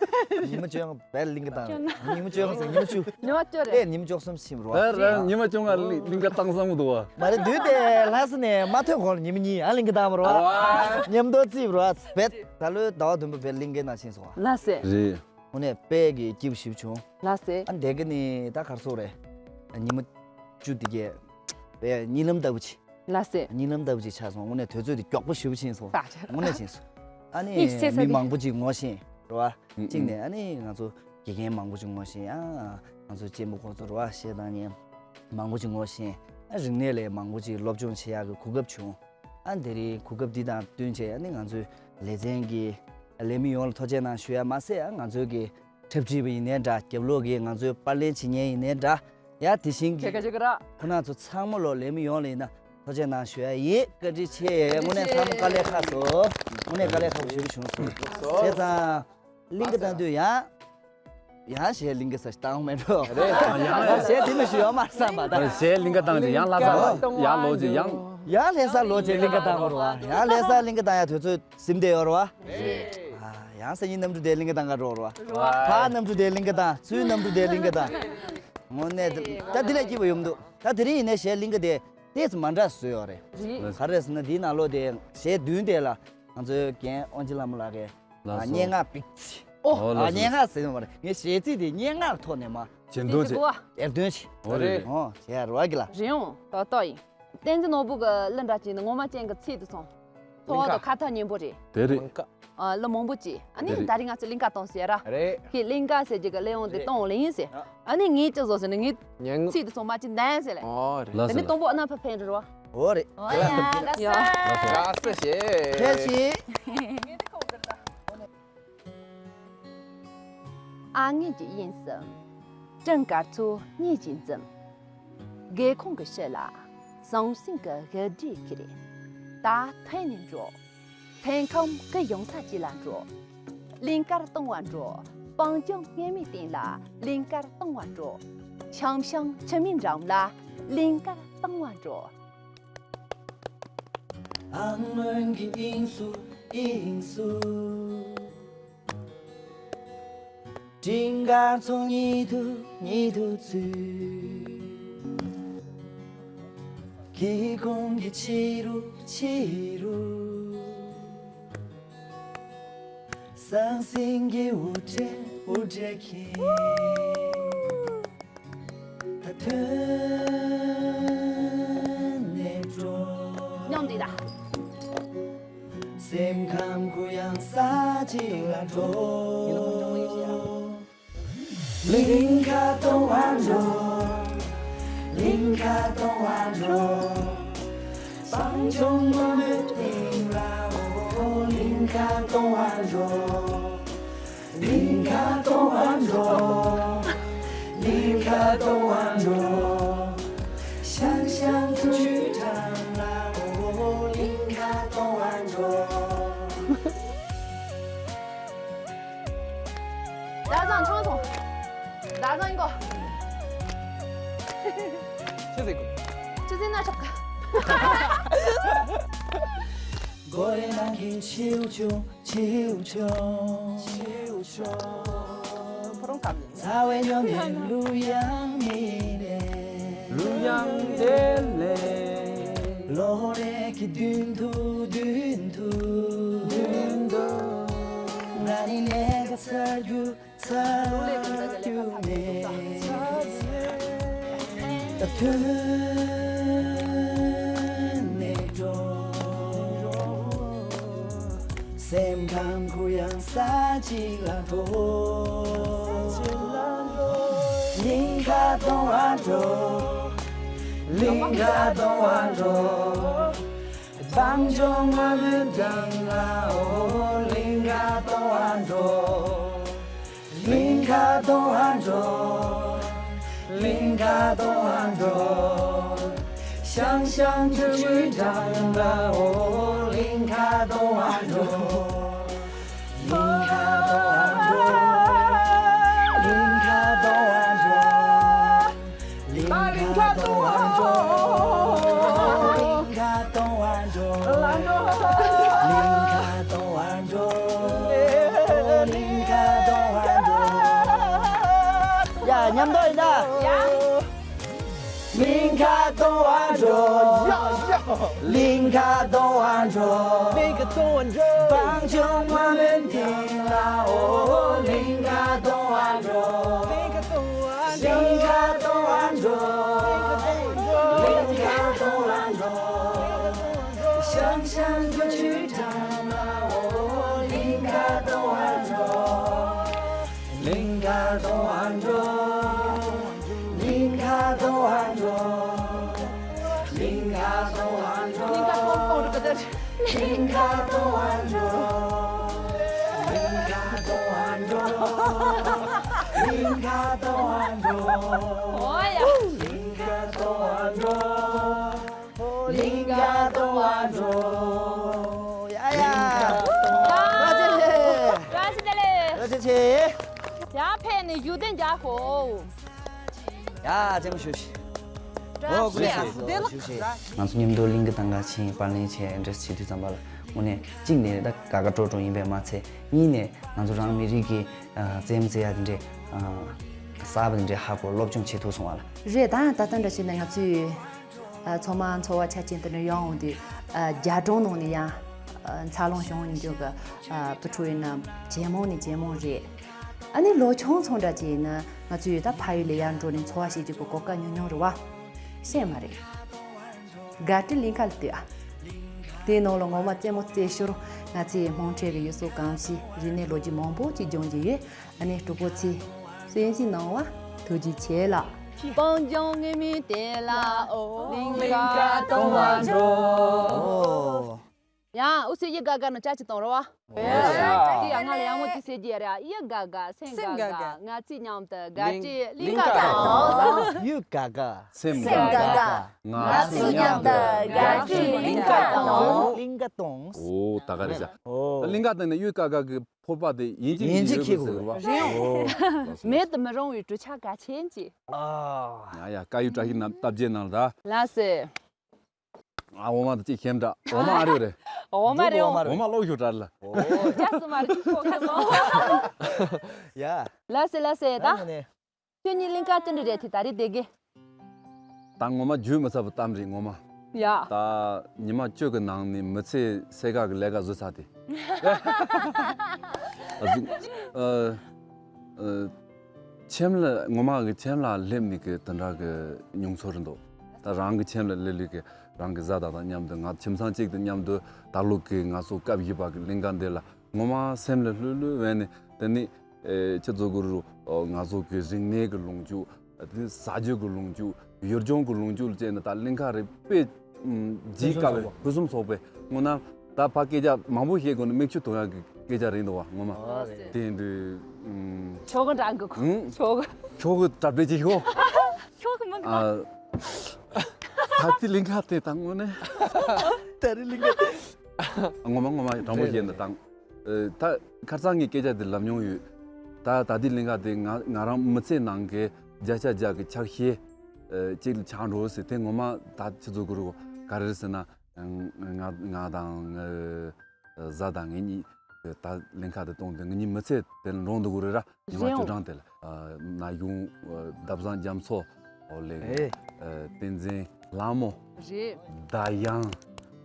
ཉི་མ་བཅོ་ལྔ་བེད་གླིང་ག་དང་། ཉི་མ་བཅོ་ལྔ་ཟེར་ཉི་མ་བཅུ། ཉི་མ་བཅུ་རེད། ཨེ་ཉི་མ་བཅུ་གསུམ་ཕྱིན་རོ། ཨེ་ར་ཉི་མ་བཅོ་ལྔ་གླིང་ག་བཏང་བསམ་གི་འདུག་བ། མ་རེད་དུས་དེ་ལྷ་ས་ནས་མ་ཐོན་གོང་ལ་ཉི་མ་གཉིས་ཨ་གླིང་ག་བཏང་བ་རོ། ཉམས་རྟོགས་རྩིས་རོ། བེད་ད་ལོའི་ཟླ་བ་བདུན་པ་བེད་གླིང་གའི་ནང་ཕྱིན་སོང་བ། ལ་སེ། རེད། དངོས་གནས་དཔེ་གི་སྐྱིད་པོ་ཞིག་བྱུང་། ལགས་སེ། ཨ་འདས་གི་ནི་ད་གར་སོག་རེད། ཉི་མ་བཅུ་དེ་གས། དཔེ་གཉིད་ལམ་ལྟ་བུ་ཅིག་ལགས་སེ། གཉིད་ལམ་ལྟ་བུ་ཅིག་ཆགས་སོང་། དངོས་གནས་དུས་ཚོད་དེ་མགྱོགས་པོ་ཞེ་པོ་ཕྱིན་སོང་། ད་དངོས་གནས་ཕྱིན་སོང་། ཨ་ནི་གཉིད་སད་ས་མི་དེ་མང་པོ་ཅིག་ངོ་ཤེས་རེད་བ། ཨུ་གཅིག་ནས་ཨུ། ཨ་ནི་ང་ཚོ་དགེ་རྒན་མང་པོ་ཅིག་ངོ་ཤེས་ཨ། ང་ཚོ་གཅེན་པོ་ཁོ་ཚོ་རེད་བ་བཤད་སྟངས་ཉན། མང་པོ་ཅིག་ངོ་ཤེས། ཨ་རིག་གནས་ལས་མང་པོ་ཅིག་སློབ་སྦྱོང་བྱེད་ཡག་གི་གོ་སྐབས་བྱུང་། ཨ་དེ་རིང་གོ་སྐབས་འདི་དང་བསྟུན་བྱས་ཨ་ནི་ང་ཚོའི་ལེ་ཚན་གྱི་ལས་མི་ཡོངས་ལ་ཐུགས་རྗེ་གནང་ཞུ་ཡ་མ་ཟད་ཨ་ང་ཚོའི་གི་འཁྲབ་ཁྲིད་པ་ཡིན་ནའི་འདྲ་རྒྱབ་ལོགས་ཀྱི་ང་ཚོའི་པར་ལེན་བྱེད་མཁན་ཡིན་ནའི་འདྲ་ཡ་དེ་བཞིན་གྱི་ཁྱེད་ཀ་ཅིག་ར། ཁོ་ན་ཚོ་ཚང་མ་ལོ་ལས་མི་ཡོངས་ལ་ཡིན་ན་ཐུགས་རྗེ་གནང་ཞུ་ཡ་ཡིན། བཀའ་དྲིན་ཆེ། དངོས་གནས་ཚང་མ་དཀའ་ལས་ཁག་སོང་། དངོས་གནས་དཀའ་ལས་ཁག་པོ་ཞེ་པོ་བྱུང་སོང་། བྱས་ཙང་གླིང་ག་བཏང་དུས་ཡང་། ཡང་གཞས་གླིང་ག་ས་ཞིག་བཏང་མེད་འགྲོ། རེད། ཡང་གཞས་དེ་མི་ཞུ་ཡོད་མ་བསམ་པ་ད། གཞས་གླིང་ག་བཏང་རྗེས་ཡང་ལྷ་ས་ཡང་ལོག་རྗེས་ཡང་། ཡང་ལྷ་ས་ལོག་རྗེས་གླིང་ག་བཏང་དགོས་རེད་བ། ཡང་ལྷ་ས་གླིང་ག་བཏང་ཡ་དུས་ཚོད་ཟིན་བསྡད་ཡོད་རེད་བ། རེད། ཡང་སང་ཉིན་གནམ་གྲུ་དེ་གླིང་ག་བཏང་ག་འགྲོ་རེད་བ། ཕར་གནམ་གྲུ་དེ་གླིང་ག་བཏང་ཚུར་གནམ་གྲུ་དེ་གླིང་ག་བཏང་། དངོས་གནས་ད་དེ་ལས་སྐྱིད་པོ་ཡོང་མི་འདུག་ད་དེ་རིང་ཡིན་ནའི་གཞས་གླིང་ག་དེ་ཏོག་ཙམ་མ་འདྲ་བཟོས་ཡོད་རེད། རེད། ག་རེ་ཟེར་ན་དེའི་ནང་ལོགས་དེ་གཞས་བདུན་དེ་ལ་ང་ཚོའི་རྒན་དབང་ཆེན་ལྷ་མོ་ལགས་ཀྱིས། ལགས་སོ། སྙན་ངག་པིག་ཙི། ཨོ། ཨོ་ལགས་ཨ་སོ། སྙན་ངག་ཟེར་ནི་མ་རེད། ངས་གཞས་ཚིག་དེ་སྙན་ངག་ཐོག་ནས་མ། ཇེ་མཐོང་ཆེ། ཨེར་འདོན་ཆེ། ཨོ་རེད། ཨོ་བྱས་རོགས་གི་ལ། རེད་འོང་ཏོག་ཏོག་ཡིན། བསྟན་འཛིན་ནོར་བུ་གི་གླུ་འདྲ་ཅིག་ནི་ངོ་མ་ཅན་གི་ཚིག་དེ་སོང་། ཚོགས་དང་ཁ་ཐག་ཉེ་པོ་རེད། དེ་རེད། ཨ་གླུ་མང་པོ་ཅིག་ཨ་ནི་དེ་རེད། ད་རིང་ང་ཚོ་གླིང་ག་གཏོང་ཟེར་ར། རེད། ཁྱེད་གླིང་ག་ཟེར་གྱི་གི་གླུ་དབྱངས་དེ་རེད། གཏོང་ལེ་ཡིན་ཟེར། ཨ་ནི་ངས་ཅི་བཟོ་ཟེར་ནི་ངས་ཉན། ཚིག་དེ་སོང་མ་ཅིག་འདན་ཟེར་ལེ། ཨོ་རེད། ལགས་དེ་ནི་སོ། དང་པོ་ཨ་ན་ཕ་ཕན་རེད་རོ། འོ་རེད། འོ་ཡ། དགའ་བསུ། དགའ་བསུ་ཆེ། ཁྱེད་ཀྱིས། ཨ་ངེད་ཀྱི་དབྱིངས་སུ། སྤྲིན་དཀར་ཚོགས་སྙེད་ཀྱིས་འཛུམ། སྒེའུ་ཁུང་གི་ཕྱི་ལ། ཟང་ཟིང་གི་དབྱར་ཟླའི་ཁྱེར། ད་ཐོན་ནས་འགྲོ། སེམས་ཁམས་སྐུ་ཡོང་ས་ཅིག་ལ་འགྲོ། གླིང་དཀར་གཏོང་བར་འགྲོ། སྤང་ལྗོངས་སྔོན་མོའི་སྟེང་ལ་གླིང་དཀར་གཏོང་བར་འགྲོ། ཤང་ཤང་ཆུ་མིག་འགྲམ་ལ་གླིང་དཀར་གཏོང་བར་འགྲོ། ཨ་སྔོན་གྱི་དབྱིངས་སུ། དབྱིངས་སུ། སྤྲིན་དཀར་ཚོགས་ཉིད་དུ་ཉིད་དུ་ཚུད། སྒེའུ་ཁུང་གི་ཕྱི་རུ་ཕྱི་རུ། ཟང་ཟིང་གི་དབུ་སྐྲ་དབུ་སྐྲ་ཁྱེར། ད་ཐོན་ནས་འགྲོ། སྙོམས་འདི་ད། སེམས་ཁམས་གུ་ཡངས་ས་ཅིག་ལ་འགྲོ། གླིང་ག་གཏོང་བར་འགྲོ། གླིང་ག་གཏོང་བར་འགྲོ། སྤང་ལྗོངས་སྔོན་མོའི་སྟེང་ལ། འོ། གླིང་ག་གཏོང་བར་འགྲོ། གླིང་ག་གཏོང་བར་འགྲོ། གླིང་ག་གཏོང་བར་འགྲོ། ཤང་ཤང་ཆུ་ཆུའི་འགྲམ་ལ། འོ། གླིང་ག་གཏོང་བར་འགྲོ། ད་ཚང་ཆང་སོང་། ད་ཚང་ཡིན་གོ། ཆི་ཟིག་གོ། ཆི་ཟིག་ན་ཆོག་ག། སྒོ་རའི་ནང་གི་མཆེའུ་ཆུང་། མཆེའུ་ཆུང་། མཆེའུ་ཆུང་། ཕོ་རོང་ཁམས་ནས། ཚ་བའི་ཉམས་ལེན། གླུ་དབྱངས་འདི་ལས། གླུ་དབྱངས་འདི་ལས། ལོ་རེ་གི་མདུན་དུ་མདུན་དུ་མདུན་དུ། ང་ནི་ལས་ཀ་ཚར་རྒྱུ་ཚར་རྒྱུ་མེད། ད་ཐོན་ནས་འགྲོ། སེམས་ཁམས་གུ་ཡངས་ས་ཅིག་ལ་འགྲོ། གླིང་ག་གཏོང་བར་འགྲོ། གླིང་ག་གཏོང་བར་འགྲོ། སྤང་ལྗོངས་སྔོན་མོའི་སྟེང་ལ། འོ། གླིང་ག་གཏོང་བར་འགྲོ། གླིང་ག་གཏོང་བར་འགྲོ། གླིང་ག་གཏོང་བར་འགྲོ། ཤང་ཤང་ཆུ་ཆུའི་འགྲམ་ལ། འོ། གླིང་ག་གཏོང་བར་འགྲོ། གླིང་ག་གཏོང་བར་འགྲོ། གླིང་ག་གཏོང་བར་འགྲོ། གླིང་ག་གཏོང་བར་འགྲོ། གླིང་ག་གཏོང་བར་འགྲོ། གླིང་ག་གཏོང་བར་འགྲོ། གླིང་ག་གཏོང་བར་འགྲོ། ཡ། མཉམ་དུ་ཡིན་ད། ཡ། གླིང་ག་གཏོང་བར་འགྲོ། ཡ་ཡ། གླིང་ག་གཏོང་བར་འགྲོ། གླིང་ག་གཏོང་བར་འགྲོ། སྤང་ལྗོངས་སྔོན་མོའི་སྟེང་ལ། འོ། གླིང་ག་གཏོང་བར་འགྲོ། གླིང་ག་གཏོང་བར་འགྲོ། གླིང་ག་གཏོང་བར་འགྲོ། གླིང་ག་གཏོང་བར་འགྲོ། ཤང་ཤང་ཆུ་ཆུའི་འགྲམ་ལ། འོ། གླིང་ག་གཏོང་བར་འགྲོ། གླིང་ག་གཏོང་བར་འགྲོ། གླིང་ག་གཏོང་བར་འགྲོ། གླིང་ག་གཏོང་བར་འགྲོ། གླིང་ག་གཏོང་བར་འགྲོ། གླིང་ག་གཏོང་བར་འགྲོ། གླིང་ག་གཏོང་བར་འགྲོ། འོ་ཡ། གླིང་ག་གཏོང་བར་འགྲོ། གླིང་ག་གཏོང་བར་འགྲོ། ཡ་ཡ། བཀྲ་ཤིས་བདེ་ལེགས། བཀྲ་ཤིས་བདེ་ལེགས། བཀྲ་ཤིས་ཆེ། ཡ། ཕེབས་ནས་བཞུགས་གདན་འཇགས་ཤོག། ཡ། རྗེས་མ་ཞུ་ཞིག། བཀྲ་ཤིས། ཨོ། བཀྲ་ཤིས་བདེ་ལེགས། ཞུ་ཞིག། ང་ཚོ་མཉམ་དུ་གླིང་ག་གཏོང་ག་ཕྱིན། པར་ལེན་བྱས། འདྲ་བྱེད་དུས་ཙམ་པ་ལ་དངོས་གནས་གཅིག་ནས་ད་དགའ་དགའ་སྤྲོ་སྤྲོ་ཡིན་པས་མ་ཚད། གཉིས་ནས་ང་ཚོ་རང་མི་རིགས་ཀྱི་ཨ་རྩེད་མོ་རྩེ་ཡ་དེ་འདྲས། ཨ་གསར་པ་དེ་འདྲས་ཧ་གོ། སློབ་སྦྱོང་བྱེད་ཐུབ་སོང་བ་ལ། རེད། ད་ད་ལྟ་འདྲ་བྱས་ན་ང་ཚོས་ཨ་ཚང་མ་འཚོ་བ་ཆ་ཅན་དེ་འདྲ་ཡོང་འོང་དུས། ཨ་རྒྱ་གྲོང་ནང་ནས་ཡང་ཨ་འཚར་ལོངས་བྱུང་ཡིན་རྒྱུ་གི། ཨ་བུ་ཕྲུག་ཡིན་ན་ཇེ་མང་ནས་ཇེ་མང་རེད། ཨ་ནི་ལོ་ཆུང་ཆུང་འདྲ་ཅིག་ཡིན་ན་ང་ཚོས་ད་ཕ་ཡུལ་ལ་ཡར་འགྲོ་ནས་འཚོ་བ་བྱེད་རྒྱུ་གི་གོ་སྐབས་ཉུང་ཉུང་རེད་བ། ཤེས་མ་རེད། དགའ་སྤྲོའི་གླིང་ག་ལ་ལྟོས་ཨ། དེའི་ནང་ལ་ངོ་མ་རྩེད་མོ་རྩེ་ཞོར་ང་ཚོས་མོན་གྷོ་གི་ཡུལ་སྲོལ་གོམས་གཤིས་རིག་གནས་ལོ་རྒྱུས་མང་པོ་ཅིག་སྦྱོང་རྒྱུ་ཡོད། ཨ་ནི་གྲོགས་པོ་ཚོས་གསན་གཟིགས་གནང་བ་ཐུགས་རྗེ་ཆེ་ལགས། སྤང་ལྗོངས་ངེས་མེད་དེ་ལ་ཨོ། གླིང་ག་གཏོང་བར་འགྲོ། ཡང་ཨུ་ཚོས་ཡི་ག་ག་ནང་ཅག་ཅིག་གཏོང་རོགས་ཨ། ཡ། དེ་ཡང་ང་ལ་ཡག་མོ་ཅིག་ཟེར་གྱི་ཡ་རེད་ཨ། ཡི་ག་ག་སེམས་ག་ག་ང་ཚོས་མཉམ་དུ་དགའ་སྤྲོའི་གླིང་ག་གཏོང་། ཡི་ག་ག་སེམས་ག་ག་ང་ཚོས་མཉམ་དུ་དགའ་སྤྲོའི་གླིང་ག་གཏོང་། གླིང་ག་གཏོང་། ཨོ་ད་ག་རེད་ཤག་ཨོ། གླིང་ག་དེ་ནི་ཡི་ག་ག་གི་ཕོར་པ་དེ་ཡིན་གཅིག་ཡིན་གཅིག་ཡོད་ཁྱེད་ཟེར་གོ་བ། རེད། མེད་དུ་མི་རུང་བའི་གྲུ་ཆ་གལ་ཆེན་གཅིག་ཨ། ཡ་ཡ་དཀར་ཡོལ་བཀྲ་ཤིས་ནམ་སྟབས་རྒྱལ་ནང་ལ་ད། ལགས་སེ། ཨ་འོ་མ་དེ་གཅིག་ཤེམ་འདྲ། འོ་མ་ཨ་རེ་རེད། འོ་མ་རེད་འོ་མ་རེད། འོ་མ་ལོག་ཞུ་དྲ་ལ། རྒྱ་སུ་མ་རེད་ཁོ་ཁ་སོང་། ཡ། ལགས་སེ་ལགས་སེ་ད། ད་ནི། ཁྱོད་གཉིས་གླིང་ག་ཅི་འདྲ་རེད་དེ་ད་རེས་བསྡད་གི། ད་ངོ་མ་བརྗོད་མི་ཚར་བ་གཏམ་རེད་ངོ་མ། ཡ། ད་ཉི་མ་བཅུ་གི་ནང་ནས་མི་ཚེ་སེ་ག་གི་ལས་ཀ་བཟོས་ཚར་ཏེ། ཨ་ཟིག་ཨ། ཨ། ཁྱིམ་ལ་ངོ་མ་གི་ཁྱིམ་ལ་སླེབས་ནས་གི་དེ་འདྲ་གི་མྱོང་ཚོར་རེད་འདུག་ད་རང་གི་ཁྱིམ་ལ་སླེབས་ལས་གི་རང་གི་བཟའ་ཟླ་དང་མཉམ་དུ་ང་ཁྱིམ་ཚང་གཅིག་དང་མཉམ་དུ་ད་ལོ་གི་ང་ཚོ་སྐབས་བཞི་པ་གི་གླིང་ག་འདི་ལ་ངོ་མ་སེམས་ལ་ལྷོད་ལྷོད་བས་ནས་དེ་ནས་ཨེ་ཁྱེད་ཚོ་གི་རུ་ང་ཚོ་གི་རིག་གནས་གི་ལོངས་སྤྱོད། དེ་ཟ་རྒྱུ་གི་ལོངས་སྤྱོད། ཡུལ་ལྗོངས་གི་ལོངས་སྤྱོད་ལ་བྱས་ནས་ད་གླིང་ག་རེ་དཔེ་ཇི་དཀའ་བའི་ཕུན་སུམ་ཚོགས་པའི་སྔོན་ན་ད་ཕ་སྐད་ཆ་མང་པོ་བཤད་དགོས་ན་མིག་ཆུ་འཐུང་ཡག་གི་སྐད་ཆ་རེད་འདུག་བ་ངོ་མ། ཨོ་རེད། དེ་འདྲའི་ཨུམ། ཆོག་གི་འདྲ་གི་ཁོ་ཨུམ། ཆོག་གི། ཆོག་གི་གྲ་སྒྲིག་ཅིག་ཤོག་ཆོག་གི་མིན་གི་ཨ། ད་ལྟའི་གླིང་ག་དེ་དང་དངོས་གནས། ད་རེས་གླིང་ག་དེ། ངོ་མ་ངོ་མ་དྲང་པོ་བཤད་ན་དང་། ཨ། ད་ཁ་སང་ངས་སྐད་ཆ་དེ་ལབ་མྱོང་ཡོད། ད་ད་ལྟའི་གླིང་ག་དེ་ང་ང་རང་མི་ཚེ་ནང་གི་བརྒྱ་ཆ་བརྒྱ་གི་ཆ་ཤས་ཨ་གཅིག་ལ་ཆགས་འགྲོ་ཟེར། དེ་ངོ་མ་ད་ཆི་ཟིག་གི་རེད་ག་རེ་རེད་ཟེར་ན། ང་ང་དང་ངའི་བཟའ་ཟླ་ངེད་གཉིས་ད་གླིང་ག་དེ་གཏོང་དུས་ངེད་གཉིས་མི་ཚེ་དེ་ལ་འགྲོ་འདུག་གི་རེད་ར། ཉི་མ་རེད་འོ། བཅུ་གྲངས་དེ་ལ་ཨ་ན་གཞོན་ཨ་ཟླ་བཟང་རྒྱ་མཚོ། ཨོ་ལེ། ཨེ། ཨ་བསྟན་འཛིན་ལྷ་མོ། རེད། ཟླ་དབྱངས།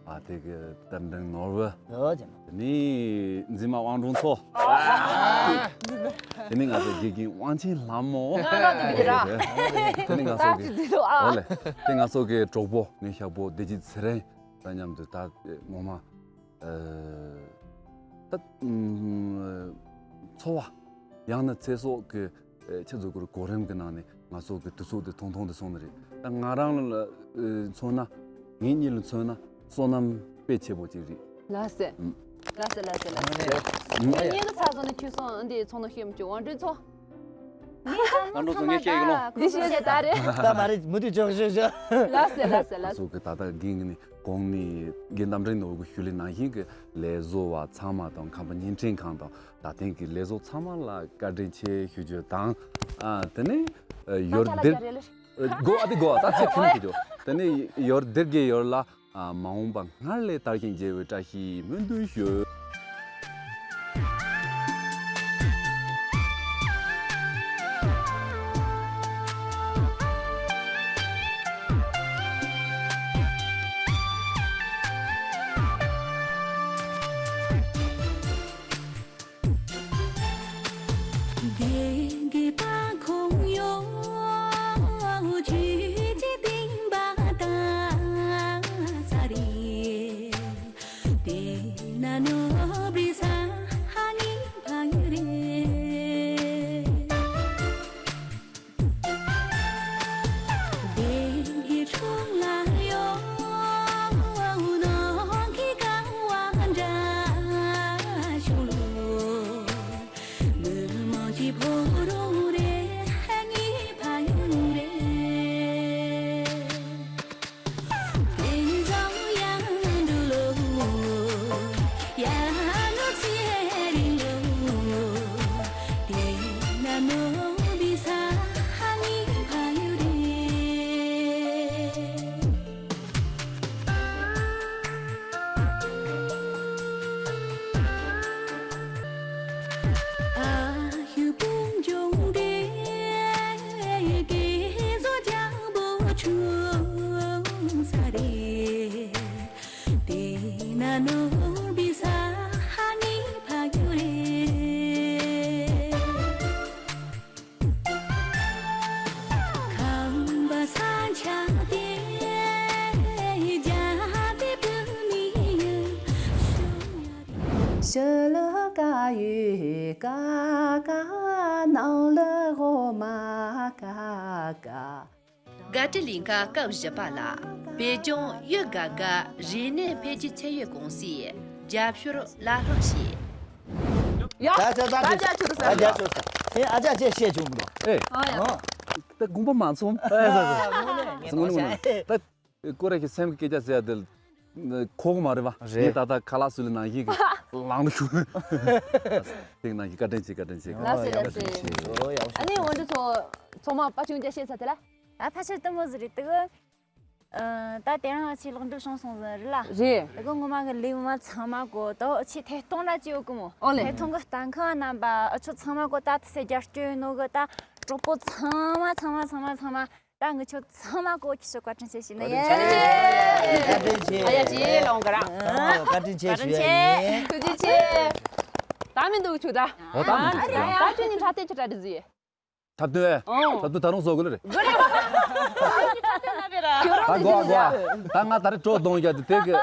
ཨ་དེ་གི་རྟ་མགྲིན་ནོར་བུ། ཡོ་ཅན། དེ་ནས་འཛིན་མ་དབང་འབྲོང་མཚོ། དེ་ནས་ང་ཚོ་དགེ་རྒན་དབང་ཆེན་ལྷ་མོ། ང་རང་དེ་གི་ར། དེ་ནས་ང་ཚོ་གི་ད་ཅི་ཟེར་རོ་ཨ། ཨོ་ལེ། དེ་ང་ཚོ་གི་གྲོགས་པོ་ངའི་ཞག་པོ་བདེ་སྐྱིད་ཚེ་རིང་དང་མཉམ་དུ་ད་ངོ་མ། ཨ་ད་ཨུམ་འཚོ་བ་ཡང་ན་ཚེ་སྲོག་གི་ཨེ་ཆེད་འཛུགས་སྐོར་གོ་རིམ་གྱི་ནང་ནས་ང་ཚོ་གི་དུས་ཚོད་དེ་ཐུང་ཐུང་དུ་སོང་ནི་རེད། ད་ང་རང་ལ་ཨེ་མཚོན་ན་ངེད་གཉིས་ལ་མཚོན་ན་བསོད་ནམས་དཔེ་ཆེ་པོ་ཅིག་རེད། ལགས་སེ། ཨུམ། ལགས་སེ་ལགས་སེ་ལགས་སེ། ཨུམ། ངས་ཉན་གི་ཚར་སོང་ནས་ཁྱོད་སོང་འདི་ཚོང་ནང་ཤེས་མི་བྱུང་དབང་འདྲེན་ཚོ། ང་འགྲོ་ཚོ་ངས་བཤད་ཡིན་ལོ། འདི་བཤད་ཀྱི་ད་རེད། ད་མ་རེད་མུ་མཐུད་ཆོག་ཤོག་ཤོག་ལགས་སེ་ལགས་སེ་ལགས་སེ། སོགས་ཀྱི་ད་ལྟ་རྒན་གྱི་ནི་གོང་ནས་རྒན་རྟ་མགྲིན་ནོར་བུ་ཞུ་ལེ་ནང་བཞིན་གྱི་ལས་བཟོ་བ་ཚང་མ་དང་ཁམས་པ་བརྙན་འཕྲིན་ཁང་དང་ད་ཐེངས་ཀྱི་ལས་བཟོ་ཚང་མ་ལ་བཀའ་དྲིན་ཆེ་ཞུ་རྒྱུ་དང་། ཨ་དེ་ནས་ཡོར་དིར་གོ་ཨ་དེ་གོ་ད་ཚེ་ཁྱོད་ཀྱི་ཇོ་དེ་ནས་ཡོར་དིར་གི་ཡོར་ལ། ཨ་མ་འོངས་པ་སྔར་ལས་དར་ཞིང་རྒྱས་པའི་བཀྲ་ཤིས་སྨོན་འདུན་ཞུ། ཀ་ཡོད་ཀ་ཀ་ནང་ལ་འོ་མ་ཀ་ཀ། དགའ་སྤྲོའི་ལས་ཁང་སྐབས་བཞི་པ་ལ། བོད་ལྗོངས་ཡུལ་དགའ་དགའ་རིག་གནས་འཕེལ་རྒྱས་ཚད་ཡོད་ཀུང་སིའི་རྒྱབ་སྐྱོར་ལ་ལྷག་བྱས། ཡ། ད་ད་ད་ད་ད་ད་ད་ད་ད་ད་ད་ཨ་ཅག་ཅེས་བཤད་བྱུང་མི་འདུག་ཨེ། ཨ་ཡ། ཨ། ད་དགོངས་པ་མ་ཚོམ། ཨེ་ད་ད། ཨ། ངོ་ནས་ངོ་ནས་ངོ་ནས། ད་ཀོ་རེ་གི་སེམས་ཀྱི་སྐད་ཆ་ཟེར་ཡ་དེ་གོ་གི་མ་རེད་པ། རེད། ངས་ད་ལྟ་ཁ་ལག་སུ་ལ་ནང་བཞིན་གི་ལང་རུ་ཤུ། དེ་ནང་བཞིན་བཀའ་དྲིན་ཆེ། བཀའ་དྲིན་ཆེ། ལགས་སེ་ལགས་སེ། ཨོ་ཡག་པོ་ཞིག་ཨ་ནི་འོན་ཏེ་ཚོ་ཚང་མ་པ་ཆུང་ཅག་བཤད་ཚར་དེ་ལ། ད་ཕལ་ཆེར་དེ་མོ་ཟིག་རེད་འདུག་ཨ། ད་དེ་རིང་ཨ་ཆེ་ལེགས་འགྲུབ་བྱུང་སོང་ཟིག་རེད་ལ། རེད། དེ་ག་ངོ་མ་གི་ལས་མ་ཚང་མ་གོ་ད་ཨ་ཆེ་ཐད་གཏོང་ར་ཅིག་ཡོད་གི་མོ། ཨོ་ལེ། ཐད་གཏོང་གི་ལྟ་མཁན་རྣམ་པ་ཨ་ཆོ་ཚང་མ་གོ་ད་དེ་སེ་རྒྱབ་སྐྱོར་ནོ་གི་ད་གྲོགས་པོ་ཚང་མ་ཚང་མ་ཚང་མ་ཚང་མ། ད་ངི་ཆོ་ཚང་མ་གོ་ཁྱི་ཆོ་བཀའ་དྲིན་ཆེ་ཞུ་ནི་ཡིན། བཀའ་དྲིན་ཆེ། ཨ་ཡ་ཅི་ལོང་ག་ར། ཚང་མ་བཀའ་དྲིན་ཆེ་ཞུ་ཡ་ཡིན། ཐུགས་རྗེ་ཆེ། ད་མི་འདུག་ཆུ་ད། ཨོ་ད་མི་འདུག་ད་ཆུ་ནི་འཁྲབ་སྟོན་ཆུ་ད་འདི་ཟི། འཁྲབ་སྟོན། ཨོ། འཁྲབ་སྟོན་ད་རུང་བཟོ་དགོས་ལ་རེད། ད་གོ་གོ། ད་ང་ད་རེ་གྲོགས་གཏོང་རྒྱུ་དེ་དེ་གི་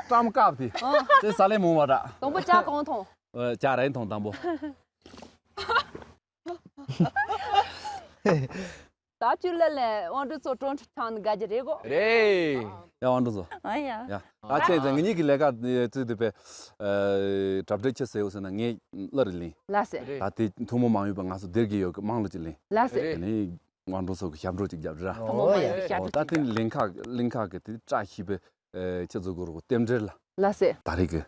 ཀྲམ་བཀབ་དེ། དེ་ས་ལེ་མོང་བ་ར། དང་པོ་ཅག་གང་ཐོང་། ཨ། ཅག་ར་ཡིན་ཐོང་དང་པོ། ད་ཅུ་ལ་ལས་དབང་སྒྲོན་ཚོ་གྲོང་ཁྲ་ཁྲང་དགའ་རྒྱུ་རེད་གོ། རེད། ཡ་དབང་སྒྲོན་ཚོ། ཨ་ཡ། ཡ། ད་ཁྱེད་ཚོ་ངེད་གཉིས་ཀྱི་ལས་ཀ་བརྩིས་དུས་པའི་གྲ་སྒྲིག་ཆེ་ཟེར་ཡོད་ཟེར་ན་ངས་བླ་རེ་ལིན། ལ་སེ། ད་དེ་ཐུན་མོང་མ་ཡིན་པ་ང་ཚོ་སྡེར་གྱི་ཡོད་གི་དམངས་གླུ་ཅིག་ལིན། ལ་སེ། དེ་ནས་དབང་སྒྲོན་ཚོ་གི་ཞབས་བྲོ་ཅིག་རྒྱབ་ར། ཐུན་མོང་མ་ཡིན་པའི་ཞབས་བྲོ་ཅིག་ད་དེ་ལིན་ཁ་ལིན་ཁ་གི་དེ་བཀྲ་ཤིས་པའི་ཁྱེད་ཚོ་གི་རོགས་རྟེན་འབྲེལ་ལ། ལ་སེ། ད་རེས་གི་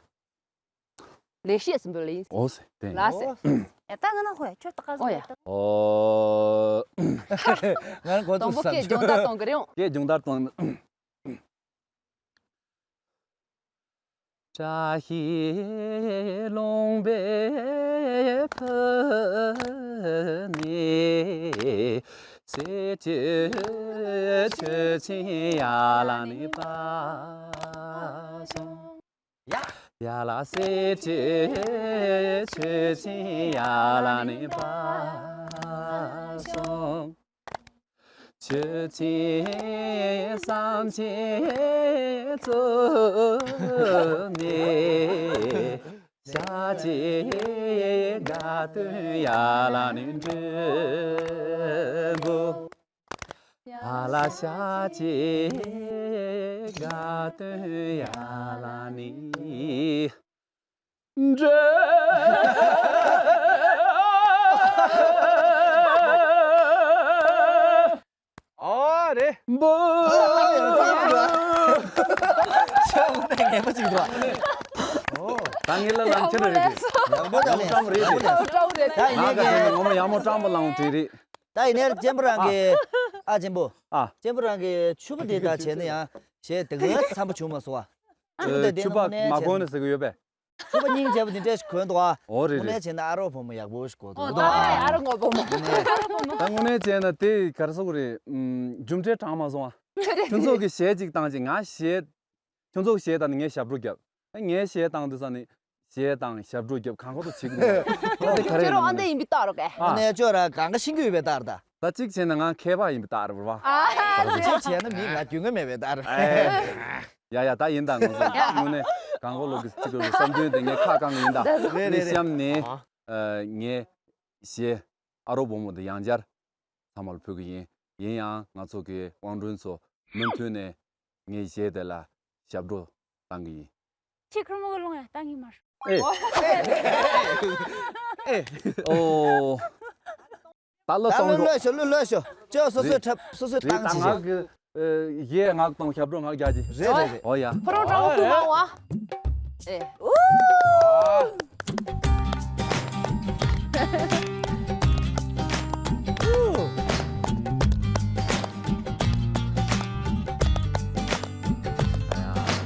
ལེགས་བཤད་ཟིན་པོ་ལེ་ཡིན། ཨོ་སེ་དེ། ལ་སེ། ཡ་ད་ང་ན་ཧོ་ཡ་ཁྱོད་ད་ག་ཨོ་ཡ། ཟིག་ད། ཨོ། ང་གོ་དང་པོ་ཐུག་སྐད་སྦྱོང་བརྡར་གཏོང་གི་རེད། སྐད་སྦྱོང་བརྡར་གཏོང་། བཀྲ་ཤིས་ལུང་པའི་ཕུ་ནས་གསེར་གྱི་ཆུ་ཆེན་ཡར་ལངས་ནས་བབས་སོང་། ཡ། ཡར་ལ་གསེར་གྱི་ཆུ་ཆེན་ཡར་ལངས་ནས་བབས་སོང་། ཆུ་ཆེན་ཟམ་ཆེན་བཙུགས་ནས་ཤར་གྱི་དགའ་སྟོན་ཡར་ལངས་ནས་འགྲོ་གོ། ཡར་ལ་ཤར་གྱི་དགའ་སྟོན་ཡར་ལངས་ནས་འགྲོ། ཨོ་རེད། འབུ། ཤ་འུ་ནས་ངན་པ་ཅིག་འདུག་ཨོ། ད་ངེད་ལ་ལམ་ཁྱེར་རེད། ཡག་པོ་ད་ཡག་མོ་ལས་སྤྲང་པོ་རེད། ཡག་པོ་ལས། ད་ཡིན་ནའི་ང་ག་ངོ་མ་ཡག་མོ་སྤྲང་པོ་ལང་བྲིས་རེད། ད་ཡིན་ནའི་གཅེན་པོ་རང་གི་ཨ་གཅེན་པོ། ཨ། གཅེན་པོ་རང་གི་ཕྱུ་པ་དེ་ད་བྱས་ན་ཡང་བྱས་དེ་ག་འཚམ་པོ་བྱུང་མ་སོང་ཨ། ཕྱུ་པ་དེ་དེ་ཕྱུ་པ་དངོས་གནས་མ་བྱས་གོན་ན་ཟེར་གི་ཡོད་པས། ཕྱུ་པ་སྙིང་རྗེ་པོ་དེ་འདྲས་ཞིག་གོན་འདུག་ཨ། ཨོ་རེད་དངོས་གནས་རེད། བྱས་ན་ཨ་རོགས་བུ་མོ་ཡག་པོ་ཞིག་གོ་འདུག་ཨོ་ཨ་ཨ་རོགས་བུ་མོ། ད་དངོས་གནས་བྱས་ན་དེ་ག་རེ་ཟེར་གི་རེད། ཨམ། རྒྱུ་འབྲས་དྲངས་མ་སོང་ཨ། ཁྱོད་ཚོ་གི་གཞས་གཅིག་བཏང་ཅིག་ང་གཞས། ཁྱོད་ཚོ་གི་གཞས་བཏང་ནས་ངས་ཞབས་བྲོ་རྒྱབ། ངས་གཞས་བཏང་དུས་ས་ནས་གཞས་དང་ཞབས་བྲོ་རྒྱབ་གང་ག་དུ་བྱེད་གི་འདུག་ཁྱོད་རང་ཨ་འདྲ་ཡིན་པའི་རྟགས་རོ་གས། ཨ། ནས་ཁྱོད་ར་གང་ག་ཤེས་ཀྱི་ཡོད་པའི་རྟགས་རེད་ད། ད་གཅིག་བྱས་ན་ང་མཁས་པ་ཡིན་པའི་རྟགས་རེད་བ། ཨ། གཅིག་བྱས་ན་མི་ང་རྒྱུས་མངའ་མེད་པའི་རྟགས་རེད། ཡ་ཡ་ད་ཡིན་ད་ང་ཚོ་དངོས་གནས་གང་ག་ལོག་གི་གཅིག་གི་བསམ་དོན་དེ་ངས་ཁ་བསྐང་གི་ཡིན་ད། རེད་རེད་རེད། ནས་གཤམ་ནས་ཨ། ངས་གཞས་ཨ་རོགས་བུ་མོ་དེ་ཡང་བསྐྱར་ཚང་མ་ལ་ཕུལ་གི་ཡིན། ཡིན་ཡང་ང་ཚོ་གི་དབང་སྒྲོན་ཚོ་མུ་མཐུད་ནས་ངའི་གཞས་དེ་ལ་ཞབས་བྲོ་བཏང་གི་ཡིན། ཁྱེད་ཁུར་མོ་གི་ལོང་ཡ་ལྟ་ངེས་མ་རེད། ཨེ། ཨེ། ཨོ། ད་བློ་ད་གཏོང་བློ་རོགས། ལོས་ཤོ་བློ་ལོས་ཤོ། ཅོ་སོ་སོའི་རེད། འཁྲབ་སོ་སོའི་རེད་ད་བཏང་ཅི་ང་ཞིག་གི་ཨེ། གཞས་ངག་དང་ཞབས་བྲོ་ངག་རྒྱག་གི། རེད་རེད་རེད། ཨོ་ཡ། ཁོ་རང་ཀྲང་ཁུ་མ་བ། ཨེ། ཨུ།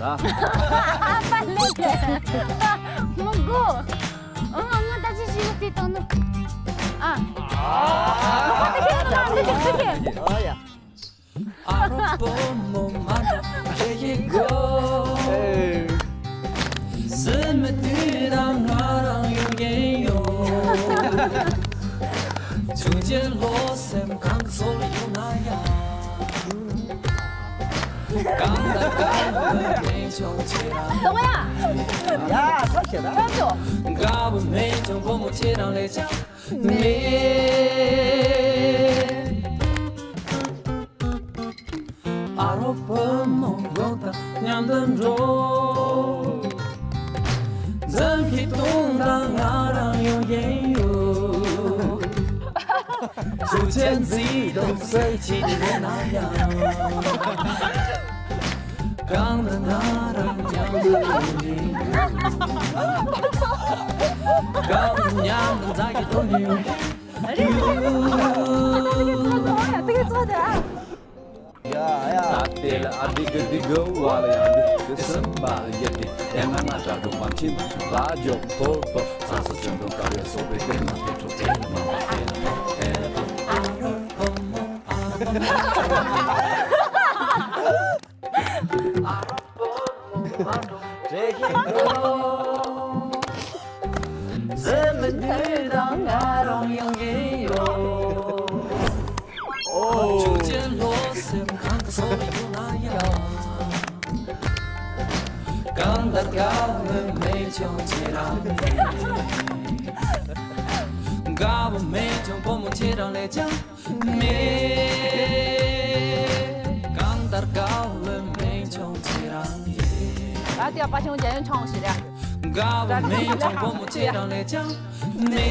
ད། ཨ་པ་ལེ་ལེ། མོ་གོ། ཨ་ང་ད་ཅི་ཞིག་ལ་དེ་དང་ནི། ཨ། ཨ་ཡ། ཨ་རོགས་བུ་མོ་མ་ན་ཁྱེད་ཀྱི་གོ། སེམས་མི་དུས་དང་ང་རང་ཡོད་ཀྱིན་ཡོད། ཆུང་ཆེན་བློ་སེམས་གང་གི་སོ་ལ་ཡོད་ན་ཡང་། གཏོང་ཡ། ཡ་ཐབས་ཤེས་ད། ཐབས་ཤོ། དགའ་བོ་མེད་ཀྱང་བུ་མོ་ཁྱེད་རང་ལས་ཀྱང་མེད། ཨ་རོ་བུ་མོ་ལོ་དང་མཉམ་དུ་འགྲོ། འཛུམ་གྱིས་སྟོན་དང་ང་རང་ཡོང་གིན་ཡོད། ཆུ་ཆེན་མཛེས་སྡུག་སེམས་ཀྱི་རེ་ན་ཡང་། གང་ལ་ང་རང་མཉམ་དུ་ཡོང་གིན་ཡོད། གང་ལ་མཉམ་དུ་མཛའ་གི་སྟོན་གྱི་ཡོད། ཨ་རེ། ད་དེ་ལ་ཨ་དི་གི་དི་གི་བ་ལ་ཡང་དི་གི་སེམས་པ་ཡེ་དི་ཨེ་མ་ན་ཏྲ་དུ་མ་ཁྱིམ་ལ་ཇོ་ཐོ་པ་ས་སོ་ཆུང་དུ་ཀ་རེ་སོ་པེ་ཏེ་མ་ཏེ་ཏོ་ཏེ་མ་མ་ཏེ་ཏོ་ཏེ་ཏོ། རེད་ཤག་འཛུམ་མི་འདུག་ད་ང་རང་ཡོང་གི་ཡོད། ཨོ། ཆུ་ཆེན་ལོ་སེམས་གང་གི་སོ་ཡོད་ན་ཡང་། གང་ལྟར་དགའ་བོ་མེད་ཀྱང་ཁྱེད་རང་ཡིན། དགའ་བོ་མེད་ཀྱང་བུ་མོ་ཁྱེད་རང་ལས་ཀྱང་། མེད། གང་ལྟར་དགའ་བོ་མེད་ཀྱང་ཁྱེད་རང་ཡིན། ད་ལྟ་པ་ཆུང་རྒྱལ་ཡོན་ཆང་ཞིག་རེད། དགའ་བོ་མེད་ཀྱང་བུ་མོ་ཁྱེད་རང་ལས་ཀྱང་མེད།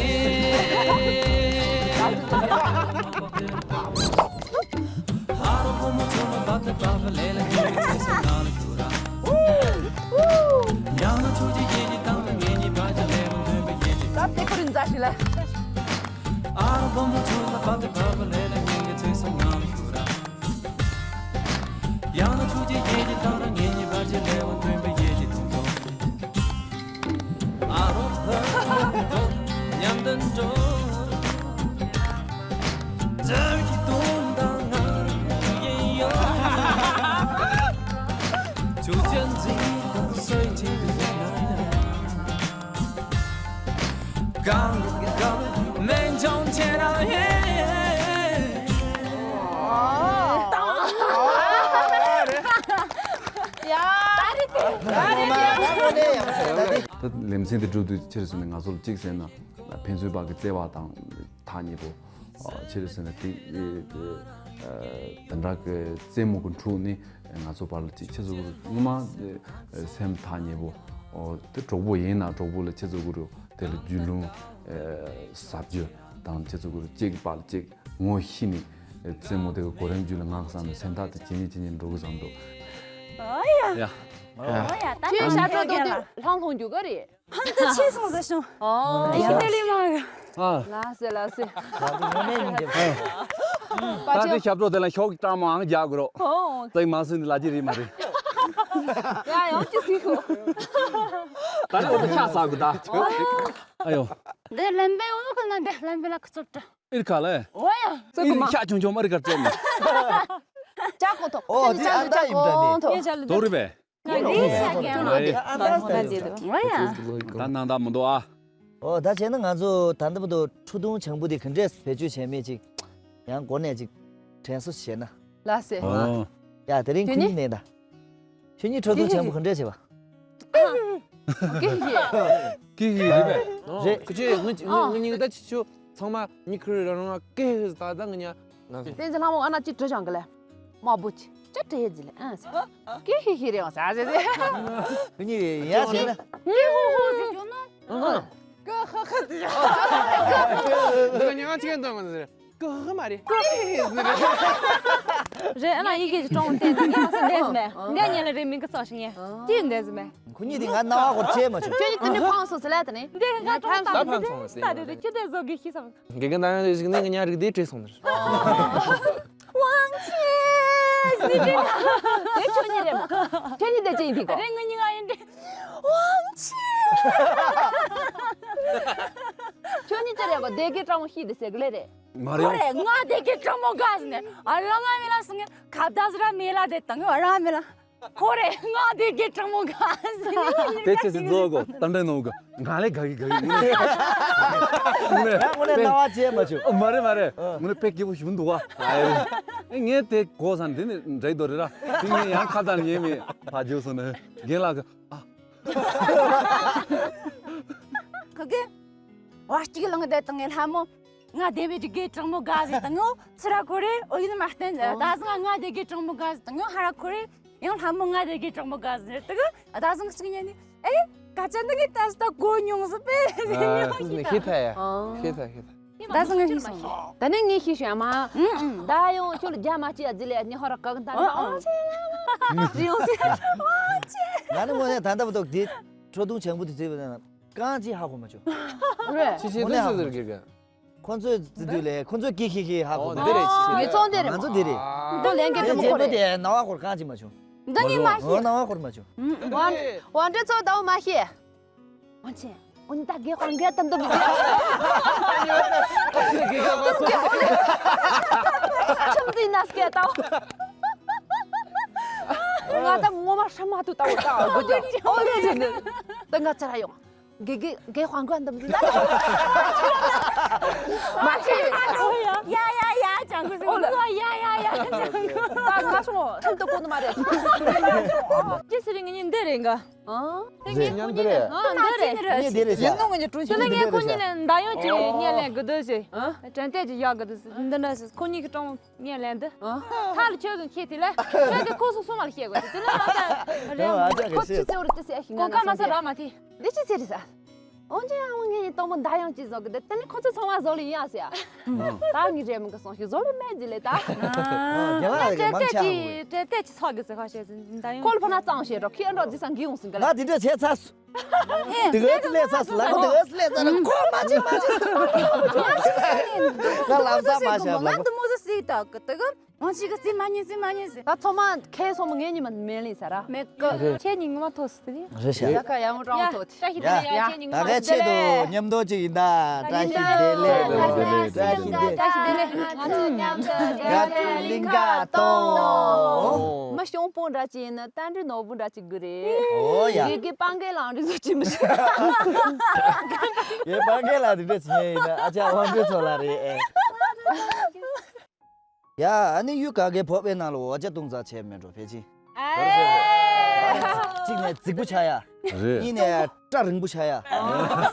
ཧ་རོ་བུ་མོ་ཚོ་ལ་བབ་ཏེ་བབ་ལེ་ལ་ཉིན་གྱི་ཚེ་སྲོག་ནང་ལ་ཐུག་ར། ཡང་ན་ཆུ་རྒྱུད་ཡེ་གྱི་སྟེང་དུ་ངེད་གཉིས་བར་གྱི་ལས་བུ་འདོན་པའི་ཡེ་གྱི། ད་དེ་ཁོ་རིན་ཛ་ཞིག་ལ། ཨ་རོ་བུ་མོ་ཚོ་ལ་བབ་སྟེ་བབ་ལེ་ལ་ཉིན་གྱི་ཚེ་སྲོག་ནང་ལ་ཐུག་ར། ཡང་ན་ཆུ་རྒྱུད་ཡེ་གྱི་སྟེང་དུ་ངེད་གཉིས་བར་གྱི་ལས་བུ་འདོན་པའི་ཡེ་གྱི་ཐུག་ཐུག་ཨ་རོ་བུ་མོ་ཚོ་མཉམ་དུ་འགྲོ། ད་ལེ་ཚན་འདི་གྲུབ་དུས་ཕྱིར་སོང་ནས་ང་ཚོ་ལ་གཅིག་ཟེར་ན་ཕན་ཚུན་བར་གྱི་བརྩེ་བ་དང་ཐག་ཉེ་པོ། ཨ་ཕྱིར་ཟེར་ན་དེ་ཨེ་ཨེ་དེ་འདྲ་གི་རྩེད་མོ་གི་འཁྲུག་ནི་ང་ཚོ་བར་ལ་ཅིག་ཁྱེད་ཚོ་གི་སྔོན་མ་ཨེ་སེམས་ཐག་ཉེ་པོ། ཨོ་དེ་གྲོགས་པོ་ཡིན་ན་གྲོགས་པོ་ལ་ཁྱེད་ཚོ་གི་རུ་དེ་ལ་རྒྱུས་ལོན་ཨེ་ཟབ་རྒྱུ་དང་ཁྱེད་ཚོ་གི་རུ་གཅིག་བར་ལ་གཅིག་ངོ་ཤེས་ནས་ཨེ་རྩེད་མོ་དེ་གི་གོ་རིམ་རྒྱུད་ལ་ང་བསམ་ནས་སེམས་ཐག་དེ་ཇེ་ཉེ་ཇེ་ཉེ་འགྲོ་གི་བསམ་འདུག་ཨོ་ཡ། ཡ། ཨོ་ཡ། ད་ཁྱེད་ཞབས་བྲོ་གཏོང་དུས་ལྷང་ལྷུང་རྒྱུ་ག་རེད། ཕན་ཐོགས་ཆེ་སོང་ཟེར་བྱུང་། ཨོ། ཡ་ཤི་ཏེ་ལི་མ་གི། ཨ། ལགས་སེ་ལགས་སེ། ང་ཚོ་ངོ་མས་ཉིན་རྒྱབ། པ་ད་ཅོ། དེ་ཞབས་བྲོ་དེ་ལ་ཤོག་སྤྲང་མོ་ཨང་རྒྱག་དགོས་རོགས། ཨོ། ཙིག་མ་སུན་ལ་ཅི་རེད་མ་རེད། ཡ་ཡང་ཅི་སི་ཁུ། ད་ནི་འོ་ད་ཤ་ཟ་དགོས་ད། ཨ་ཡོ། འདི་ལན་པའི་འོ་ཁ་ན་འདི་ལན་པའི་ལ་ཁུ་ཚོབ་ཏྲ། ཨིར་ཁ་ལེ། ཨོ་ཡ། ཙི་ཨིར་ཁ་ཆུང་ཆུང་མ་རི་ཁར་ཙེ་མ། ཅག་གོ་ཐོག་ཨོ་དེ་ཨ་ད་ཡིན་ད་ནས། ཐོག་ཐོག་རི་བས། ང་འདི་ཤ་ཁྱེར་ལ་འདི་ཨ་ད་ད་ད་ད་ད་ད། ཨོ་ཡ། ད་ནང་ད་མི་འདུག་ཨ། ཨོ་ད་བྱས་ན་ང་ཚོ་ད་ལྟ་བར་དུ་ཁྲོ་ཐུང་བྱང་བུ་དེ་ག་འདྲས་བེད་སྤྱོད་བྱས་མེད་ཅིག་ཡང་སྒོ་ནས་ཅིག་དྲན་གསོ་བྱས་ན། ལགས་སེ། ཨོ། ཡ་དེ་རིང་ཁྱོད་ཁུ་ཉིད་ནས་ད། ཁྱོད་ཉིད་ཁྲོ་ཐུང་བྱང་བུ་ག་འདྲས་བྱས་པ། ཀེ་ཧི་ཧི། ཀེ་ཧི་ཧི་རེད་པས། རེད། ཁྱོད་ང་ང་ང་གཉིས་ད་ཅི་ཆོ་ཚང་མ་མྱི་ཁུར་རང་རང་ཀེ་ཧི་ཧི་ད་ད་ང་ཉ། བསྟན་འཛིན་ལྷ་མོ་ཨ་ན་ཅི་བྲི་བྱང་གི་ལེ། མ་བུ་ཅི་ཅི་བྲི་ཡེ་ཟི་ལེ་ཨ་ཟེར། ཀེ་ཧི་ཧི་རེད་བ་ཟ་ཟེར་ཟེར། ཁྱོད་ཉིད་ཡ་བྱས་ན། ཀེ་ཧུ་ཧུ་ཟེར་རྒྱུ་ནོ། ཀེ་ཧི་ཧི་ཟེར། ང་ཉ་ང་ཅི་གན་དང་ང་ཟེར། ཀི་ཧི་མ་རེད། ཀི་ཧི་ཟེར། རེད་ཨ་ན་ཡི་གེ་ཅིག་གྲོངས་བསྟན་ཏེ་ངས་སུ་འདས་ཟིན་མེད། འདས་ཉིན་ལ་རེད་མིན་གི་སོགས་ཤིག་ངས་ཅི་འདས་ཟིན་མེད། ཁོ་གཉིས་དེ་ང་རྣ་བ་སྐོར་བྱས་མ་བྱུང་། ཁྱོད་ཀྱིས་དེ་འདྲ་ཕངས་སོང་ཟེར་ལ་དེ་ནི། འདས་ང་གྲོངས་ད་ལ་ཕངས་སོང་ཟེར། ད་རེད་ཁྱོད་དེ་བཟོ་གི་ཤི་སམ། དགེ་རྒན་ད་ཡང་རེ་ཞིག་ནས་ང་ཉ་རིག་དེ་བྲོས་སོང་ཟེར། ཝང་ཆི་ཟེར་དེ་ཁྱོད་གཉིས་རེད་མ། ཁྱོད་གཉིས་དེ་ཅི་ཡིན་དེ་གོ། རེད་ང་གཉིས་ང་ཡིན་དེ། ཝང་ཆི། ཁྱོད་གཉིས་ཅི་རེད་གོ་སྡེ་དགེ་སྤྲང་མོ་ཤི་དེ་ཟེར་གི་ལེ་རེད། མ་རེད། ཁོ་རེ་ང་དེ་གི་གྲང་མོ་ག་ཟེར་ནས་ཨ་རང་ང་མི་ལ་སུ་ངས་ཁ་བརྡ་ཟེར་ར་མེ་ལ་དེ་དང་ཨ་རང་མི་ལ་ཁོ་རེ་ང་དེ་གི་གྲང་མོ་ག་ཟེར་ནས་དེ་ཅི་ཟེར་ཛོ་གོ་ཏན་ཏན་ནོ་གོ་ང་ལས་ག་གི་ག་གི་ངུ་ནས་ངུ་ནས་ངུ་ནས་རྣ་བ་བཅད་མ་བྱུང་། མ་རེད་མ་རེད་ངུ་ནས་དཔེ་སྐྱིད་པོ་ཞིག་འདུག་བ། ཨེ་ངས་དེ་གོ་ས་འདི་ནི་འགྲིག་འདུག་རེད་ར། དེ་ངས་ཡང་ཁ་ཚར་ཉན་མེད་ཕ་རྒྱུགས་སོང་ནས་རྒན་ལགས་ཀྱིས་ཨ། ཁ་གི། བ་གཅིག་ལང་བསྡད་དང་ངས་ལྷ་མོ། ང་བདེ་བའི་དགེ་གྲོགས་མོ་དགའ་ཟེར་དང་ངོ་ཚུ་ར་ཁོ་རེ་ཨོ་ཡིན་མ་བསྟན་ད་ཟང་ང་བདེ་དགེ་གྲོགས་མོ་དགའ་ཟེར་དང་ངོ་ཧ་ར་ཁོ་རེ་ཡང་ལྷ་མོ་ང་བདེ་དགེ་གྲོགས་མོ་དགའ་ཟེར་དུ་ད་ཟང་གཅིག་ཉན་ནི་ཨེ་ཀ་ཅན་ད་ངས་ད་ཟ་ད་གོ་མྱོང་ཟེར་པས་ཟེར་ཨ་མྱོང་ཤི་ད་ཤེས་ཐལ་ཡ། ཨ། ཤེས་ཐལ་ཤེས་ཐལ། ད་ཟང་ངས་ཤི་སོང་། ད་ནི་ངས་ཤི་ཤོད་ཨ་མ། ཨུ་ཨུ། ད་ཡང་ཁྱོད་ལ་རྒྱ་མ་སྐྱེ་ཡ་ཟི་ལས་ཉི་ཧོ་ར་ག་གི་ད་ཨ་ཨ། ཨ་ཅེ་ཡ་མ་རི་ཡོང་ཟེར་ཨ་ཅེ། ང་ནི་དངོས་གནས་ད་ལྟ་བར་དུ་དེ་ཁྲོ་ཐུང་ཆེན་པོ་དེ་བརྩིས་པ་ན། གང་ཅི་ཧ་གོ་མ་བྱུང་། རེད། ཅི་ཅི་དངོས་གནས་ཧ་གོ་མ་བྱུང་། ཁོ་ཚོས་བརྩི་དུས་ལས་ཁོ་ཚོས་ཀི་ཁི་ཁི་ཧ་གོ་ཨོ་མ་འདི་རེད་ཅི་ཅི་རེད། ངེད་ཚོ་འདི་རེད། ང་ཚོ་འདི་རེད། འདི་ལན་གྱི་དེ་དུམ་བུ་རེད། དེ་ནང་བ་ཁོར་གང་ཅི་མ་བྱུང་། འདི་ནི་མ་ཨོ་ཤེས། ནང་བ་ཁོར་མ་བྱུང་། ཝང་ཝང་ཀྲེན་ཚོ་ད་འོ་མ་ཤེས། ཝང་ཆེན། འོ་ནི་ད་རྒན་དཔའ་རྒན་དམ་དམ་མི་འདུག་ཁྱིམ་འཛིན་ན་སྐད་ད། ང་ད་ངོ་མ་ཧྲ་མ་ཐུ་ད་འོ་ད་འོ་དགོས་ཀྱང་འོ་ལེ་ཟེར་ནས་ད་ང་ཚ་ར་ཡོང་། དགེ་དགེ་དགེ་དཔང་གོ་འདམ་ཟིན་ད། མ་ཤེས། ཡ་ཡ་ཡ་ཅང་གི་ཟིན་ཡ་ཡ་ཡ་ཅང་གི། ད་ང་སོང་ཁྲིམས་དུ་གོ་ནི་མ་རེད། ཅི་ཟེར་ངི་ཉིན་འདི་རེད་འགའ། ཨང་། ངི་ཁོ་ཉིན་ཨང་འདི་རེད། ངི་འདི་རེད་ཤག་ཡིན་ནོ་ངི་ཀྲུང་ཞིག་ལ་ངི་ཁོ་ཉིན་ནི་འདའ་ཡོང་ཅིག་ངས་ལེན་གི་འདུག་ཟེར། དྲན་ཏེ་ཅིག་ཡག་གི་འདུག་ཟེར་འདི་འདྲ་ཟེར་ཁོ་གཉིས་ཀྱི་ཀྲུང་། ངས་ལན་འདི། ཨ། ཐ་ལ་ཁྱོད་ཀྱིས་ཁྱེད་དེ་ལས་ཁྱོད་ཀྱིས་ཁོ་སོ་སོ་མར་བཤད་དགོས་དེ་ལས་ང་ཚ་རེད། ཨ་ཅག་གིས་ཁོ་ཅི་ཟེར་བ་དེ་ཟེར་ཞིག་གོ་ང་ཁ་མ་ཚ་རག་མ་དེ། འདི་ཅི་ཟེར་རེད་ཟེར། འོན་ཀྱང་ཨ་མ་ངས་ནི་སྟོན་མོ་མདའ་ཡང་ཅི་བཟོ་གི་འདི་དེ་ནི་ཁོ་ཚོ་ཚང་མ་བཟོ་ལ་ཡིན་ཡ་ཟེར། ད་ངས་རེད་མི་གི་སོང་ཞིག་བཟོ་ལ་མེད་ཟེར་ལས་ད། རྒྱ་ལ་རེད་མང་ཆེ་ཧ་གོ་གི། ཏྲེ་ཏྲེ་ཅི་ཚོགས་གི་ཟེར་ཁ་བཤད་ཟིན་མདའ་ཡང་ཁོ་ལ་ཕ་ན་གཙང་བཤད་འགྲོ་ཁྱེད་འགྲོ་འདི་སང་གི་ཡོང་ཟིན་གི་ལ། ང་འདི་འདྲ་བྱས་ཚར་སོང་། དེ་ག་ཚོད་ལས་ཚར་སོང་ལ་གོ་དེ་ག་ཚོད་ལས་ཚར་ལ་གོ་མ་བྱེད་མ་བྱེད། ང་ལབ་ས་མ་བྱ་ལ་གོ། ང་དུ་མོ་ཟི་སི་ཏག་གི་དེ་ག་ང་ཞིག་གི་རྩིས་མ་ཉན་རྩིས་མ་ཉན་ཟི། ད་ཚོ་མ་ཁའི་སོ་མ་ངའི་ཉི་མ་མེ་ལི་ས་ར། མེ་གི་ཁྱེད་ཉིན་ངོ་མ་ཐོག་སི་ཏི། རེད་ཤག་ད་ཁ་ཡང་རང་ཐོག་ཏི། ཡ་ད་ཁྱེད་ཉིན་ད་ངོ་མ་ཁའི་ཆེད་དུ་མཉམ་དུ་ཅིག་ཡིན་ད་བཀྲ་ཤིས་བདེ་ལེགས། བཀྲ་ཤིས་བདེ་ལེགས། བཀྲ་ཤིས་བདེ་ལེགས། ང་ཚོ་མཉམ་དུ་རྒྱ་ཆེ་གླིང་ག་གཏོང་། མ་གཞུང་སྤོང་འདྲ་ཅིག་ཡིན་ན་རྟ་མགྲིན་ནོར་བུ་འདྲ་ཅིག་དགོས་རེད། ཨོ་ཡ། དགེ་དགེ་སྤང་གའི་ལང་རི་བཟོ་ཅི་མི་ཤེས། ངའི་སྤང་གའི་ལ་དེ་འདྲ་ཅི་ཉན་ཡིན་ན་ཨ་ཅག་དབང་འདུས་ཚོ་ལ་རེད་ཨེ། ཡ་ཨ་ནི་གཡུ་ག་གའི་ཕོ་བའི་ནང་ལ་འོ་ཇ་བཏུང་ཙག་བྱས་མེད་འགྲོ་ཕལ་ཆེར། གཅིག་ནས་རྫིག་པོ་ཆགས་ཡ། རེད། གཉིས་ནས་སྐྲ་རིང་པོ་ཆགས་ཡ།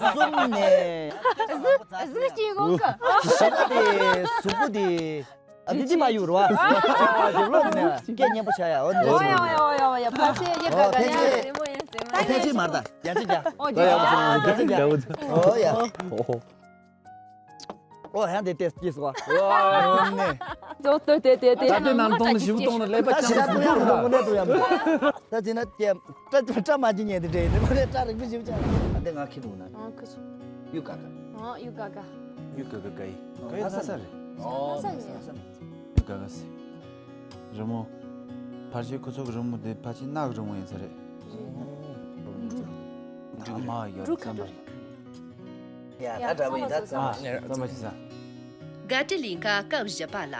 གསུམ་ནས། གཟི་གཟི་གཅིག་དགོས་གི། བཞི་པ་དེ་གཟུགས་པོ་དེ། ཨ་དེ་ཅི་མ་ཡོད་རེད་བ། དེ་ལོ་ནས་སྐད་སྙན་པོ་ཆགས་ཡ་འོ་འདྲ་ཞིག་འོ་ཡ་འོ་ཡ་འོ་ཡ་ཕལ་ཆེར་ཡེ་ག་ག་ཡ། ཕལ་ཆེར་མ་རེད་ད་རྒྱ་ཆེ་རྒྱ། འོ་རྒྱ་ཆེ་རྒྱ། འོ་ཡ། འོ་ཡ། ཨོ་ཧན་དེ་ཏེ་སྐྱིད་སོ། ཨོ་ནེ། ཇོ་ཏོ་ཏེ་ཏེ་ཏེ། ད་ལྟའི་ནང་སྟོང་ནས་ཞིབ་སྟོང་ནས་ཀླད་པ་ད་ཆགས་ཞི་ད་སོང་ཏུ་ཡ་མི་འདུག་ངོ་ནས་ཏུ་ཡ་མི་འདུག་ད་ཅི་ན་ཀྱེ་སྐྲ་སྐྲ་མ་ཅི་ཉན་དེ་འདྲ་ཡིན་ངོ་ནས་སྐྲ་རིང་པོ་ཞིབ་ཆགས། ད་ལྟའི་ང་ཁྱི་འདུག་ན། ཨོ་ཁུ་ཆུ། གཡུ་ག་ག་ཨོ་གཡུ་ག་ག་གཡུ་ག་ག་ག་ཡི་ག་ཡི་ན་ས་རེད། ཨོ་ན་ས་རེད། གཡུ་ག་ག་སི། རི་མོ། ཕལ་ཆེར་ཁོ་ཚོ་གི་རི་མོ་དེ་ཕལ་ཆེར་ནག་གི་རི་མོ་ཡིན་ས་རེད། འབྲུག་མ་ཡོད་འབྲུག་ག་ཙམ་པ་རེད། ཡ་ད་འདྲ་པོ་ཡིན་ད་ཙམ་པ་ཨ་ཙམ་པ་ཞིག་ས། དགའ་སྤྲོའི་གླིང་ག་སྐབས་བཞི་པ་ལ་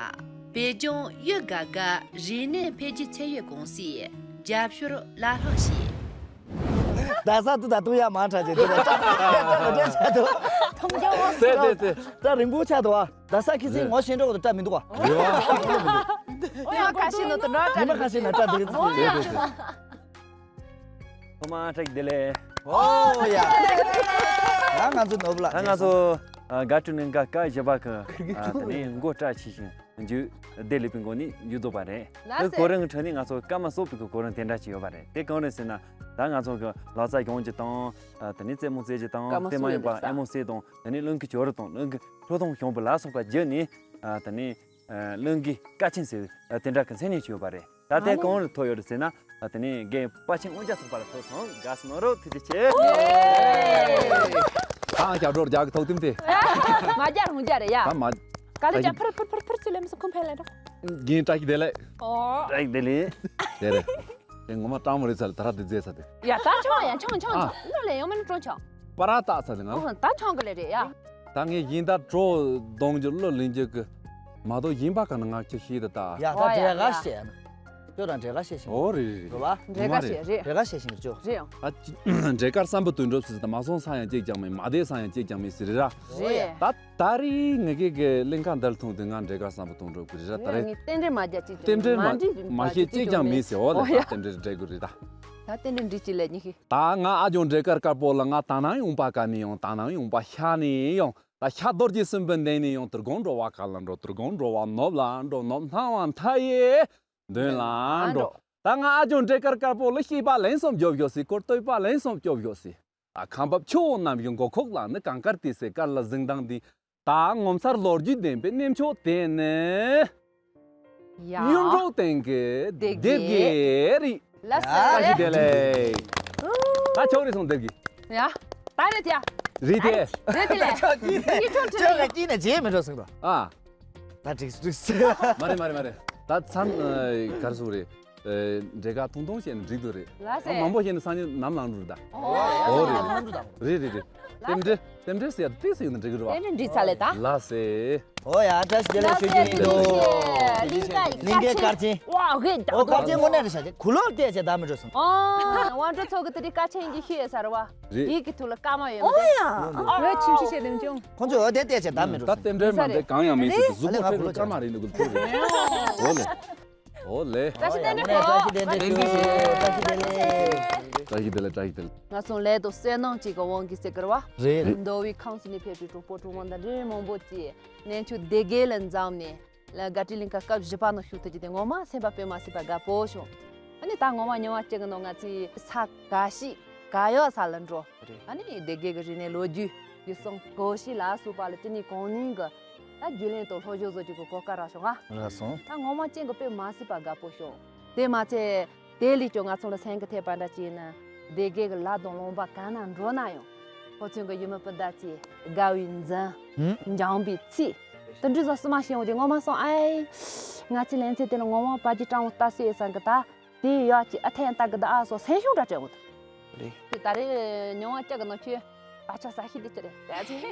བོད་ལྗོངས་གཡུ་ག་ག་རིག་གནས་འཕེལ་རྒྱས་ཚད་ཡོད་ཀུང་སིའི་རྒྱབ་སྐྱོར་ལ་ལྷག་བྱས། ད་ས་དུ་ད་དུ་ཡ་མང་དྲགས་ཀྱི་དུ་ད་ད་ད་ད་ད་ད་ད་ད་ད་རིང་པོ་ཆགས་འདུག་ཨ། ད་ས་ཁི་སི་ངོ་ཤེས་འགྲོ་གི་འདུག་སྐྲ་མི་འདུག་ཨ། ཡོད་ཨ། ཉི་མ་ཁ་ཤས་ནང་དུ་འགྲོ་ཉི་མ་ཁ་ཤས་ནང་སྐྲ་འདུག་གི་ཚུལ་ཡོད་གི། ཐོག་མར་བཀྲ་ཤིས་བདེ་ལེགས། ཨོ་ཡ། ད་ང་ཚོ་ནོར་བུ་ལགས། ད་ང་ཚོ་ཨ་དགའ་སྤྲོའི་གླིང་ག་སྐབས་བཞི་པ་གི་ཨ་དེ་ནས་འགོ་བཀྲ་ཆེ་ཞིང་མཇུག་བདེ་ལེགས་པའི་སྒོ་ནས་མཇུག་རྫོགས་པ་རེད། ལགས་དེ་སེ། གོ་རིམ་གྱི་ཁྲོད་ནས་ང་ཚོ་སྐར་མ་གསུམ་པའི་གི་གོ་རིམ་དེ་འདྲ་ཅིག་ཡོད་པ་རེད། དེ་གང་རེད་ཟེར་ན་ད་ང་ཚོ་གི་ལག་རྩལ་སྦྱོང་རྒྱུ་དང་ཨ་དེ་ནས་རྩེད་མོ་རྩེ་རྒྱུ་དང་སྐར་མ་གསུམ་ཡིན་པ་ཡིན་ས། ཨེ་མོ་རྩེ་དང་དེ་ནས་རླུང་གི་སྦྱོར་རིམ་དང་རླུང་གི་ཁྲོ་ཐུང་གཞོན་པ་ལ་སོགས་པ་བརྒྱུད་ནས་ཨ་དེ་ནས་ཨ་རླུང་གི་སྐར་ཆེན་ཟེར་ཨ་དེ་འདྲ་གི་མཚན་སྙན་ཅིག་ཡོད་པ་རེད། ད་ལྟའི་གང་རུ་ཐོབ་ཡོད་རེད་ཟེར་ན། ཨ་དེ་ནས་རྒན་དཔའ་ཆེན་དབང་རྒྱལ་ཚོགས་པ་ལ་ཐོབ་སོང་། དགའ་བསུ་གནང་རོགས། ཐུགས་རྗེ་ཆེ། ད་ཨང་རྒྱབ་སྒྲོག་རྒྱག་གི་ཐོག་ཐུམ་དེ། མ་རྒྱག་རུང་རྒྱག་རེད་ཡ། ད་མ། ག་ལེ་ད་རྒྱག་ཕར་ཕར་ཕར་ཕར་ཚུར་ལེན་མི་སོང་ཁོང་ཕེ་ལེན་རོགས། རྒན་བཀྲ་ཤིས་བདེ་ལེགས། ཨོ། བཀྲ་ཤིས་བདེ་ལེགས། དེ་རེད། དེ་ངོ་མ་སྤྲང་མོ་རེད་ཚ་ལ་ད་ར་དེ་རྫས་ཚ་དེ། ཡ་ད་ཆང་ཡ་ཆང་ཆང་ཨ། ཆང་ལོ་ལེ་ཡོང་མིན་ཀྲོང་ཆང་། པ་ར་ཏག་ཚ་དེ་ང་ལ། ཨོ་ད་ཆང་གི་ལེ་རེད་ཡ། ད་ངས་ཡིན་ད་གྲོ་གདོང་གི་བློ་ལིན་རྒྱུ་གི། མ་གཏོགས་ཡིན་པ་ག་ན་ང་ཁྱི་ཤེས་ད་ད། ཡ་ད་དེ་ག་ཤེས། ཁྱོད་རང་འབྲས་དཀར་བཤད་ཤིང་ཨོ་རེད་རེད་རེད། རེད་བ། འབྲས་དཀར་བཤད་རེད། འབྲས་དཀར་བཤད་ཤིང་རེད་ཅོ། རེད་ཡང་། ད་འབྲས་དཀར་བསམ་པ་དོན་གྲུབ་ཟེར་ད་མ་སོང་ས་ཡང་གཅིག་ཀྱང་མེད། མ་བསྡད་ས་ཡང་གཅིག་ཀྱང་མེད་ཟེར་རེད་ར། རེད། ད་ད་རེས་ངེད་ཀྱི་གི་གླིང་ཁ་འདིར་ཐོན་དུས་ང་འབྲས་དཀར་བསམ་པ་དོན་གྲུབ་གི་རེད་ར། ད་རེས་རྟེན་འབྲེལ་མ་རྒྱག་ཅིག་རྟེན་འབྲེལ་མ་མ་འགྲིག་མ་བཤད་ཅིག་ཀྱང་མེད་ཟེར་འོ་ལེ། ད་རྟེན་འབྲེལ་འགྲིག་གི་རེད་ད། ད་རྟེན་འབྲེལ་འགྲིག་ཅིག་ལས་ཉི་ཤི། ད་ང་ཨ་ཅོ་འབྲས་དཀར་དཀར་པོ་ལ་ང་ད་ནང་ཡོང་པ་ག་ནས་ཡོང་། ད་ནང་ཡོང་པ་ཤ་ནས་ཡོང་། ད་ཤ་རྡོ་རྗེ་སེམས་དཔའི་གདན་ནས་ཡོང་། དུར་སྒང་འགྲོ་བ་ག་ལ་འགྲོ། དུར་སྒང་འགྲོ་བ་ནོར་ལ་འགྲོ། ནོར་སྣང་བ་མཐའ་ཡས་མདུན་ལ་འགྲོ། ད་ང་ཨ་ཅོ་འབྲས་དཀར་དཀར་པོ་ལ་བཤད་པ་ལན་གསུམ་རྒྱོབ་ཤོག་ཟེར། སྐོར་བསྟོད་པ་ལན་གསུམ་རྒྱོབ་ཤོག་ཟེར། ཨ་ཁམས་པ་ཆུ་བོ་རྣམས་ཀྱི་མགོ་ཁོག་ལ་ནི་གངས་དཀར་ཏི་སེ་དཀར་ལ་གཟིགས་མདངས་འདི། ད་ངོ་མཚར་ལོ་རྒྱུས་ལྡན་པའི་གནས་མཆོག་དེ་ནི། ཡ། གཡུ་འབྲུག་སྟེང་གི་སྡེ་དགེ་རེད། ལགས་སོ། བཀྲ་ཤིས་བདེ་ལེགས། ད་ཆོག་རེད་སོང་སྡེ་དགེ། ཡ། ད་རེད་ཡ། རེད་དེ། རེད་དེ་ལས། ཁྱོད་ཀྱིས་ནས་ཁྱོད་ཀྱིས་ནས་རྗེས་མི་འགྲོ་སོང་དོ། ཨ། ད་འགྲིག་འགྲིག་མ་རེད་མ་རེད་མ་རེད། ད་མཚམས་གར་སོང་རེད། འབྲས་དཀར་ཐུང་ཐུང་བཤད་ན་འགྲིག་འདུག་རེད། ལགས་སེ། མང་པོ་བཤད་ན་སང་ཉིན་ནམ་ལངས་འགྲོ་རེད་ད། ཨོ་རེད་རེད། རེད་རེད་རེད། རྟེན་འབྲེལ་རྟེན་འབྲེལ་ཟེར་ཡ་ཏིག་ཙམ་ཡོད་ན་འགྲིག་གི་རེད་བ། རྟེན་འབྲེལ་འགྲིག་ཚར་ལེ་ད། ལགས་སེ། ཨོ་ཡ་བཀྲ་ཤིས་བདེ་ལེགས་ཞུ་རྒྱུ་ཡིན་འདུག་གླིང་ག་གླིང་གའི་སྐར་ཆེན། ཨོ་སྐར་ཆེན་དངོས་གནས་རེད་ཤག་ཁུ་ལོར་བལྟས་བྱས་ད་མི་འགྲོ་སོང་། ཨོ་དབང་སྒྲོན་ཚོ་གི་དེ་རིང་སྐར་ཆེན་ཡིན་གྱི་ཤེས་ཡོད་ས་རེད་བ། རེད། ཡིད་ཀྱི་ཐུགས་ལ་སྐར་མ་ཡོད་མི་འདུག་ཨོ་ཡ། ཨོ་ཡ་ཆུང་ཆུང་བྱས་དེ་མི་འཇོང་། ཁོང་ཚོས་འོ་དེ་བལྟས་བྱས་ད་མི་འགྲོ་ད་སོང་། རྟེན་འབྲེལ་མ་འདྲེས་གང་ཡང་མེད་ཟེར་དུ་གཟུགས་པོ་ཕེབས་ན་སྐར་མ་རེད་འདུག་གི་ཐུགས་རེད། ཨོ་ལེ། ཨོ་ལེ། བཀྲ་ཤིས་བདེ་ལེགས། བཀྲ་ཤིས་བདེ་ལེགས། བཀྲ་ཤིས་བདེ་ལེགས། བཀྲ་ཤིས་བདེ་ལེགས། བཀྲ་ཤིས་བདེ་ལེགས། ང་ཚོ་ལས་དང་བསོད་ནམས་གཅིག་གི་དབང་གིས་ཟེར་གི་རེད་བ། རེད། མདོ་དབུས་ཁམས་གསུམ་ནས་ཕེབས་པའི་གྲོགས་པོ་གྲོགས་མོ་དང་འབྲེལ་མང་པོ་ཅིག་གནས་མཆོག་སྡེ་དགེ་ལ་འཛོམས་ནས་ལ་དགའ་སྤྲོའི་གླིང་ག་སྐབས་བཞི་པ་ནང་ཞུགས་ཐུབ་རྒྱུ་དེ་ངོ་མ་སེམས་པ་དཔེ་མ་སྲིད་པ་དགའ་པོ་བྱུང་། ཨ་ནི་ད་ངོ་མ་ཉི་མ་གཅིག་གི་ནང་ང་ཚོས་ས་ག་ཤི་ག་ཡོད་ས་ལ་འགྲོ། རེད། ཨ་ནི་སྡེ་དགེ་གི་རིག་གནས་ལོ་རྒྱུས་རྒྱུད་གསུམ་གོམས་གཤིས་ལ་སོགས་པ་ལ་ཅི་ནས་གང་ནས་གི་ད་རྒྱུས་ལོན་དང་སློབ་སྦྱོང་བཟོ་རྒྱུ་གི་གོ་སྐབས་རག་བྱུང་ང་། རག་སོང་། ད་ངོ་མ་ཅན་གི་དཔེ་མ་སྲིད་པ་དགའ་པོ་བྱུང་། དེ་མ་ཚད་དེ་ལས་ཀྱང་ང་ཚོ་ལ་སེམས་ཀྱི་ཐད་པ་འདྲ་ཅིག་ཡིན་ན་སྡེ་དགེ་གི་ལ་དང་ལུང་པ་གང་ན་འགྲོ་ན་ཡང་ཁོ་ཚོའི་གི་ཡུལ་མི་སྤུན་ཟླ་ཚོས་དགའ་བའི་འཛུམ་འཇམ་པའི་ཚིག་དེ་འདྲ་བཟོ་སྲིད་མ་ཤེས་འོང་དེ་ངོ་མ་སོང་ཨའི། ང་ཚོའི་ལེ་ཚན་དེ་ལ་ངོ་མ་བ་རྒྱུ་སྤྲང་བོ་ལྟ་སྲིད་བསམ་གི་ད། དེ་ཡག་ཅིག་ཨ་ཐེན་ལྟ་གི་ད་ཨ་སོ་སེམས་ཤུགས་འདྲ་སྤྲད་འོང་། རེད། དེ་ད་རེས་ཉི་མ་བཅུ་གི་ནང་ཁྱོད་བག་ཆགས་ཟ་ཤེས་དེ་ཅི་རེད་ད་ཅི།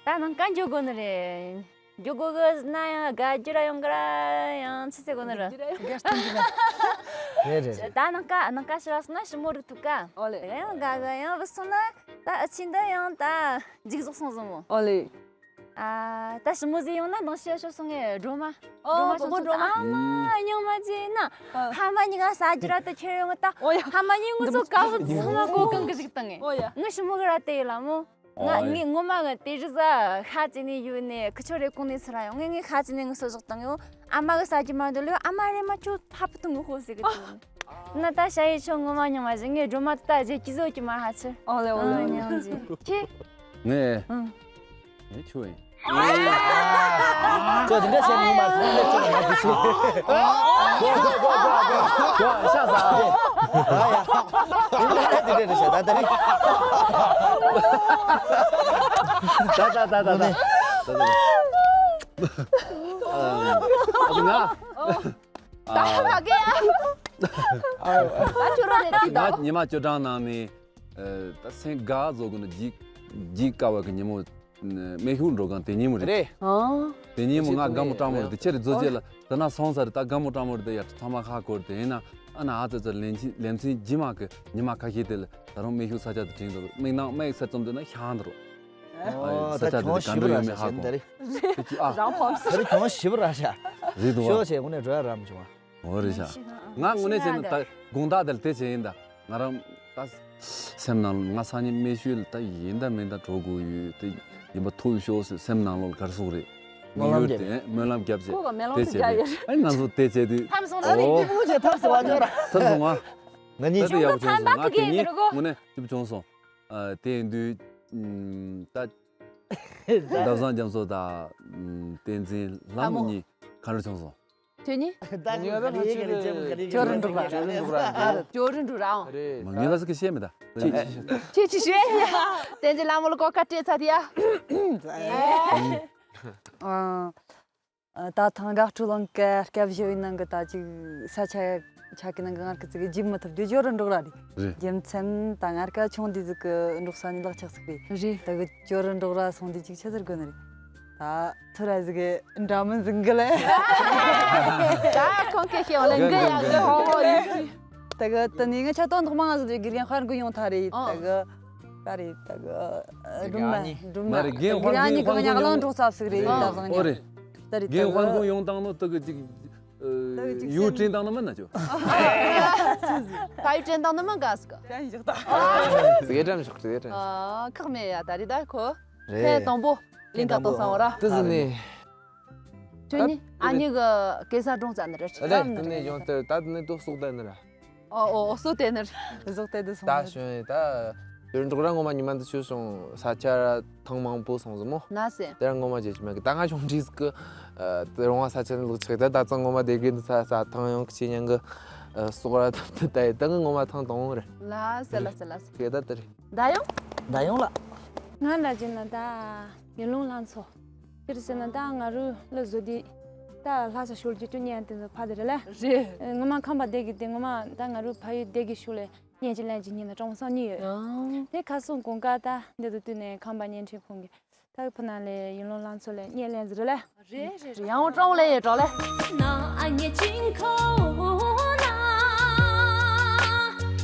ད་ནང་ཀ་འཇུག་དགོས་ནི་རེད། འཇུག་དགོས་གི་ན་ཡང་དགའ་རྒྱུ་ར་ཡོང་གི་ར་ཡང་ཆི་ཟེར་དགོས་ནི་ར། རེད་རེད། ད་ནང་ཀ་ནང་ཀ་ཞི་བ་སོང་ན་ཞི་མོ་རིག་ཐུབ་ཀ་ཨོ་ལེ། ཡང་དགའ་གི་ཡང་བུད་སོང་ན་ད་ཨ་ཆི་འདི་ཡང་ད་འཇིག་ཟོག་སོང་ཟིན་མོ། ཨོ་ལེ། ཨ། ད་ཞི་མོ་ཟིག་ཡོང་ན་ནང་ཤི་ཤོ་སོང་ངས་སྒྲོལ་མ། ཨོ། སྒྲོལ་མ་སྒྲོལ་མ། ཨ་མ་སྙིང་མ་རྗེ་ན། ཨ། ཧ་མ་གཉིས་ཀ་ཟ་རྒྱུ་ར་ད་ཁྱེར་ཡོང་ད། ཨོ་ཡ། ཧ་མ་གཉིས་ངུ་ཚོ་དཀའ་བོ་ཚང་མ་གོ་གང་གི་ཞིག་བཏང་ངས། ཨོ་ཡ། ངའི་ཞི་མོ་གི་ར་དེ་ཡིན་ལ་མོ། ང་ཨོ་ཡ། ངའི་ངོ་མ་གི་དེ་རི་ཟ་ཤ་ཅི་ནས་ཡོད་ནས་ཁི་ཆོ་རེ་གོང་ནས་ཚུར་ར་ཡོང་ངས་ངའི་ཤ་ཅི་ནས་ངུ་སོ་བཞག་བཏང་ཡོད། ཨ་མ་གི་ཟ་རྒྱུ་མ་འདོད་ལུས་ཨ་མ་རེ་མ་ཁྱོད་ཕ་བུ་དུ་ངུ་ཧོ་ཟེར་གི་དུ། ན་ད་ཤ་ཡི་ཆོ་ངོ་མ་སྙིང་མ་རྗེ་ངའི་སྒྲོལ་མ་ད་རྗེ་སྐྱིད་བཟོ་གི་མ་ཧ་ཆི། ཨོ་ལེ་ཨོ་ལེ། ཨ་སྙིང་རྗེ། ཁྱེད། ངས། ཨང་། ངས་ཆུ་ཡིན། ཁྱོད་འདི་འདྲ་བཤད་ནས་མ་ཐུག་ནས་ཁྱོད་ལ་མ་ཐུག་ཤི། གོ་གོ་གོ་གོ་གོ་གོ་ཤ་ཟ། ཨ་ཡ། འདི་འདྲ་འདི་འདྲ་རེད་ཤག་ད་ད་རེད། ད་ད་ད་ད་ད། ད་ད། ཨ་ང་། ད་མ་གི་ཡ། ད་ཁྱོད་རང་རེད་ད། ང་ཉི་མ་བཅུ་གྲངས་ནང་ནས་ད་སེམས་དགའ་བཟོ་དགོས་ན་འཇིགས་འཇིགས་དཀའ་བ་གི་ཉིན་མོ། དམེ་ཤུགས་འགྲོ་གང་དེ་ཉིན་མོ་རེད། རེད། ཨང་། དེ་ཉིན་མོ་ང་དགའ་མོ་སྤྲང་མོ་རེད་དེ་ཁྱེད་རེ་རྫོ་རྗེ་ལ་དེ་ན་སོང་ས་རེད་ད་དགའ་མོ་སྤྲང་མོ་རེད་དེ་ཡ་ཚང་མ་ཧ་གོ་རེད་དེ་ཡིན་ན་ཨ་ན་ཨ་ཙི་ཙི་ལན་ཆི་ལན་ཚིན་ཇི་མ་གི་ཉི་མ་ཁ་ཤས་དེ་ལ་ད་རུང་དམེ་ཤུགས་ས་ཆ་དེ་དྲན་འདུག་མིག་ནང་དམེ་ས་ཙམ་དེ་ན་ཤ་འདུག་ཨོ་ད་ད་ཁྱོད་ཤི་བ་ར་ཤ་ཤ་འདི་རེད། ཨ་རང་ཕོབ་ད་རེད་ཁྱོད་ཤི་བ་ར་ཤ། རེད་འདུག་ཤོ་ཆེ་དངོས་གནས་འགྲོ་ཡ་ར་མི་བྱུང་བ། འོ་རེད་ཤག་ང་དངོས་གནས་བྱས་ན་ད་དགོང་དག་དེར་དེ་བྱས་ཡིན་ད། ང་རང་ད་སེམས་ནང་ལ་ང་སང་ཉིན་དམེ་ཤུལ་ད་ཡིན་ད་མིན་ད་འགྲོ་དགོས་ཡོད་དེ་ཡིན་པ་ཐུག་ཤོག་ཟེར་སེམས་ནང་ལོགས་ལ་གར་སོང་རེད། སྨོན་ལམ་རྒྱབ་དེ་སྨོན་ལམ་རྒྱབ་བྱས་ཁོ་ག་སྨོན་ལམ་དེ་དུ་བྱས་རྒྱབ་ཡོད་ཏེ་ཨ་ང་ཚོ་དེ་བྱས་དུས་ཐམ་སོང་ཨོ་ན་ནི་ཐམ་སོང་ང་། ང་གཉིས་ཁྱོད་ཡག་པོ་བྱུང་སོང་ང་དེ་ཉིན་དངོས་གནས་སྐྱིད་པོ་བྱུང་སོང་། དེ་ཡིན་དུས་ད་ཟླ་བཟང་རྒྱ་མཚོ་དང་བསྟན་འཛིན་ལྷ་མོ་གཉིས་ག་འདྲ་བྱུང་སོང་། ཁྱོད་གཉིས། ད་ངས་ད་ང་ཚོའི་ལས་ཀྱི་ལས་བྱེད་ཀྱི་ཅོ་རི་འབྲུག་ར། ཅོ་རི་འབྲུག་ར་ཅོ་རི་འབྲུག་ར་ཨང་། རེད། མ་ངས་ལ་ཟིག་གི་བཤད་མེད་ད། ཁྱེད་ཀྱིས་བཤད་ཡ། བསྟན་འཛིན་ལྷ་མོ་ལ་གོ་ཁ་སྤྲད་ཚར་དེ་ཡ། ཨ། ད་ཐང་དགའ་སྤྲོ་ལང་ཀ་སྐབས་བཞི་བའི་ནང་གི་ད་ཅིག་ས་ཆ་ཆ་གི་ནང་གི་ངར་གི་ཙི་གི་བརྗེད་མི་ཐུབ་རྒྱུ་ཅོ་རི་འབྲུག་ར་རེད། རེད། རྒྱུ་མཚན་ད་ངར་ཀ་ཆུང་དུས་ཟིག་གི་འབྲོག་ས་ནས་ལག་ཆགས་ཟིག་པས། རེད། ད་གི་ཅོ་རི་འབྲུག་ར་སོང་དུས་ཅིག་ཆི་ཟེར་དགོས་ནི་རེད། ད་ཐུ་ར་ཟིག་གི་འདྲ་མིན་ཟིག་གི་ལེ། ད་ཁོང་གི་ཤེས་བ་ལེ་འགི་ཡ་འགི་ཧོ་ཧོ་ལེ། ད་གི་ད་ནི་ང་ཆ་ཏོང་ཐོག་མ་ང་ཟིག་དགེ་རྒན་དཔར་འགོ་ཡོང་ཐ་རེད། ད་གི་ད་རེད། ད་གི་སྒྲུང་མ་སྒྲུང་མ་མ་རེད། རྒན་དཔར་འགོ་ཡོང་ཐང་ནོ་ད་གི་ཅིག་ད་གི་ཅིག་ཨོ་རེད། ད་རེད། ད་རྒན་དཔར་འགོ་ཡོང་ཐང་ནོ་ད་གི་ཅིག་ད་གི་ཅིག་ཡུལ་དྲན་ཐང་ནོ་མིན་ན་ཅོ། ད་ཡུལ་དྲན་ཐང་ནོ་མིན་ག་ཟིག་ད་ཡིན་ཞག་ད་ཟིག་དྲན་ཞོག་ཟིག་དྲན། ཨ་ཁག་མེད་ཡ། ད་རེད། ད་ཁོ་ཐེངས་དང་པོ་གླིང་ག་ཏོ་སང་བ་ར། ཏི་ཟི་ནི། ཁྱོད་ནི་ཨ་ནི་གི་གེ་སར་སྒྲུང་རྩ་ནི་རེད། ཨ་ལེ་ཏི་ནི་ཡོང་ཏེ་ད་ཏི་ནི་ཏོ་སོག་ཏེ་ནི་ར། ཨོ་ཨོ་སོག་ཏེ་ནི་ར། སོག་ཏེ་ཏི་སོང་ད་ནི་ར། ཞོན་ཡི་ད་དོན་གྲོགས་ར་ངོ་མ་ཉི་མ་འདི་ཆུ་སོང་ས་ཆ་ར་ཐང་མང་པོ་སོང་ཟི་མོ། ན་སེ། དེ་ར་ངོ་མ་བརྗེད་ཀྱི་མེད་གི། ད་ང་ཆུང་འདྲིས་གི་དེ་རོང་བ་ས་ཆ་ནི་ལུག་ཆགས་ད་ད་ཙང་ངོ་མ་དེ་གི་འདི་ས་ས་ཐང་ཡོང་གི་ཆེ་ཉང་གི་སོག་ར་ཐབ་ཏི་ད་ཡི་ད་ངི་ངོ་མ་ཐང་དང་རེད། ལ་སེ་ལ་སེ་ལ་སེ། གི་ད་དེ་རེད། ད་ཡོང་། ད་ཡོང་ལ། ང་འདྲ་བྱས་ན་ད་ཡུལ་ལུང་ལྷ་མཚོ། དེར་ཟེར་ན་ད་ང་རུ་ལ་བཟོ་དེ་ད་ལྷ་ས་ཤོར་གྱི་སྤྲོ་ཉན་དེ་ཚོ་ཕ་དེ་རེད་ལ། རེད། ངོ་མ་ཁམས་པ་བསྡད་གི་དེ་ངོ་མ་ད་ང་རུ་ཕ་ཡུལ་བསྡད་གི་ཤུལ་ལ་ཉན་གྱི་ལན་གྱི་ཉིན་ལ་གྲོང་སང་ཉིན་ཡོད། ཨང་། དེ་ཁ་སང་གོང་ཀ་ད་འདི་དུ་དུས་ནས་ཁམས་པ་བརྙན་འཕྲིན་ཁང་གི་ད་ཕུ་ན་ལས་ཡུལ་ལུང་ལྷ་མཚོ་ལས་ཉན་ལན་ཟེར་རེད་ལ། རེད་རེད་རེད། ཡང་གྲོང་ལས་ཡོད་གྲོང་ལས།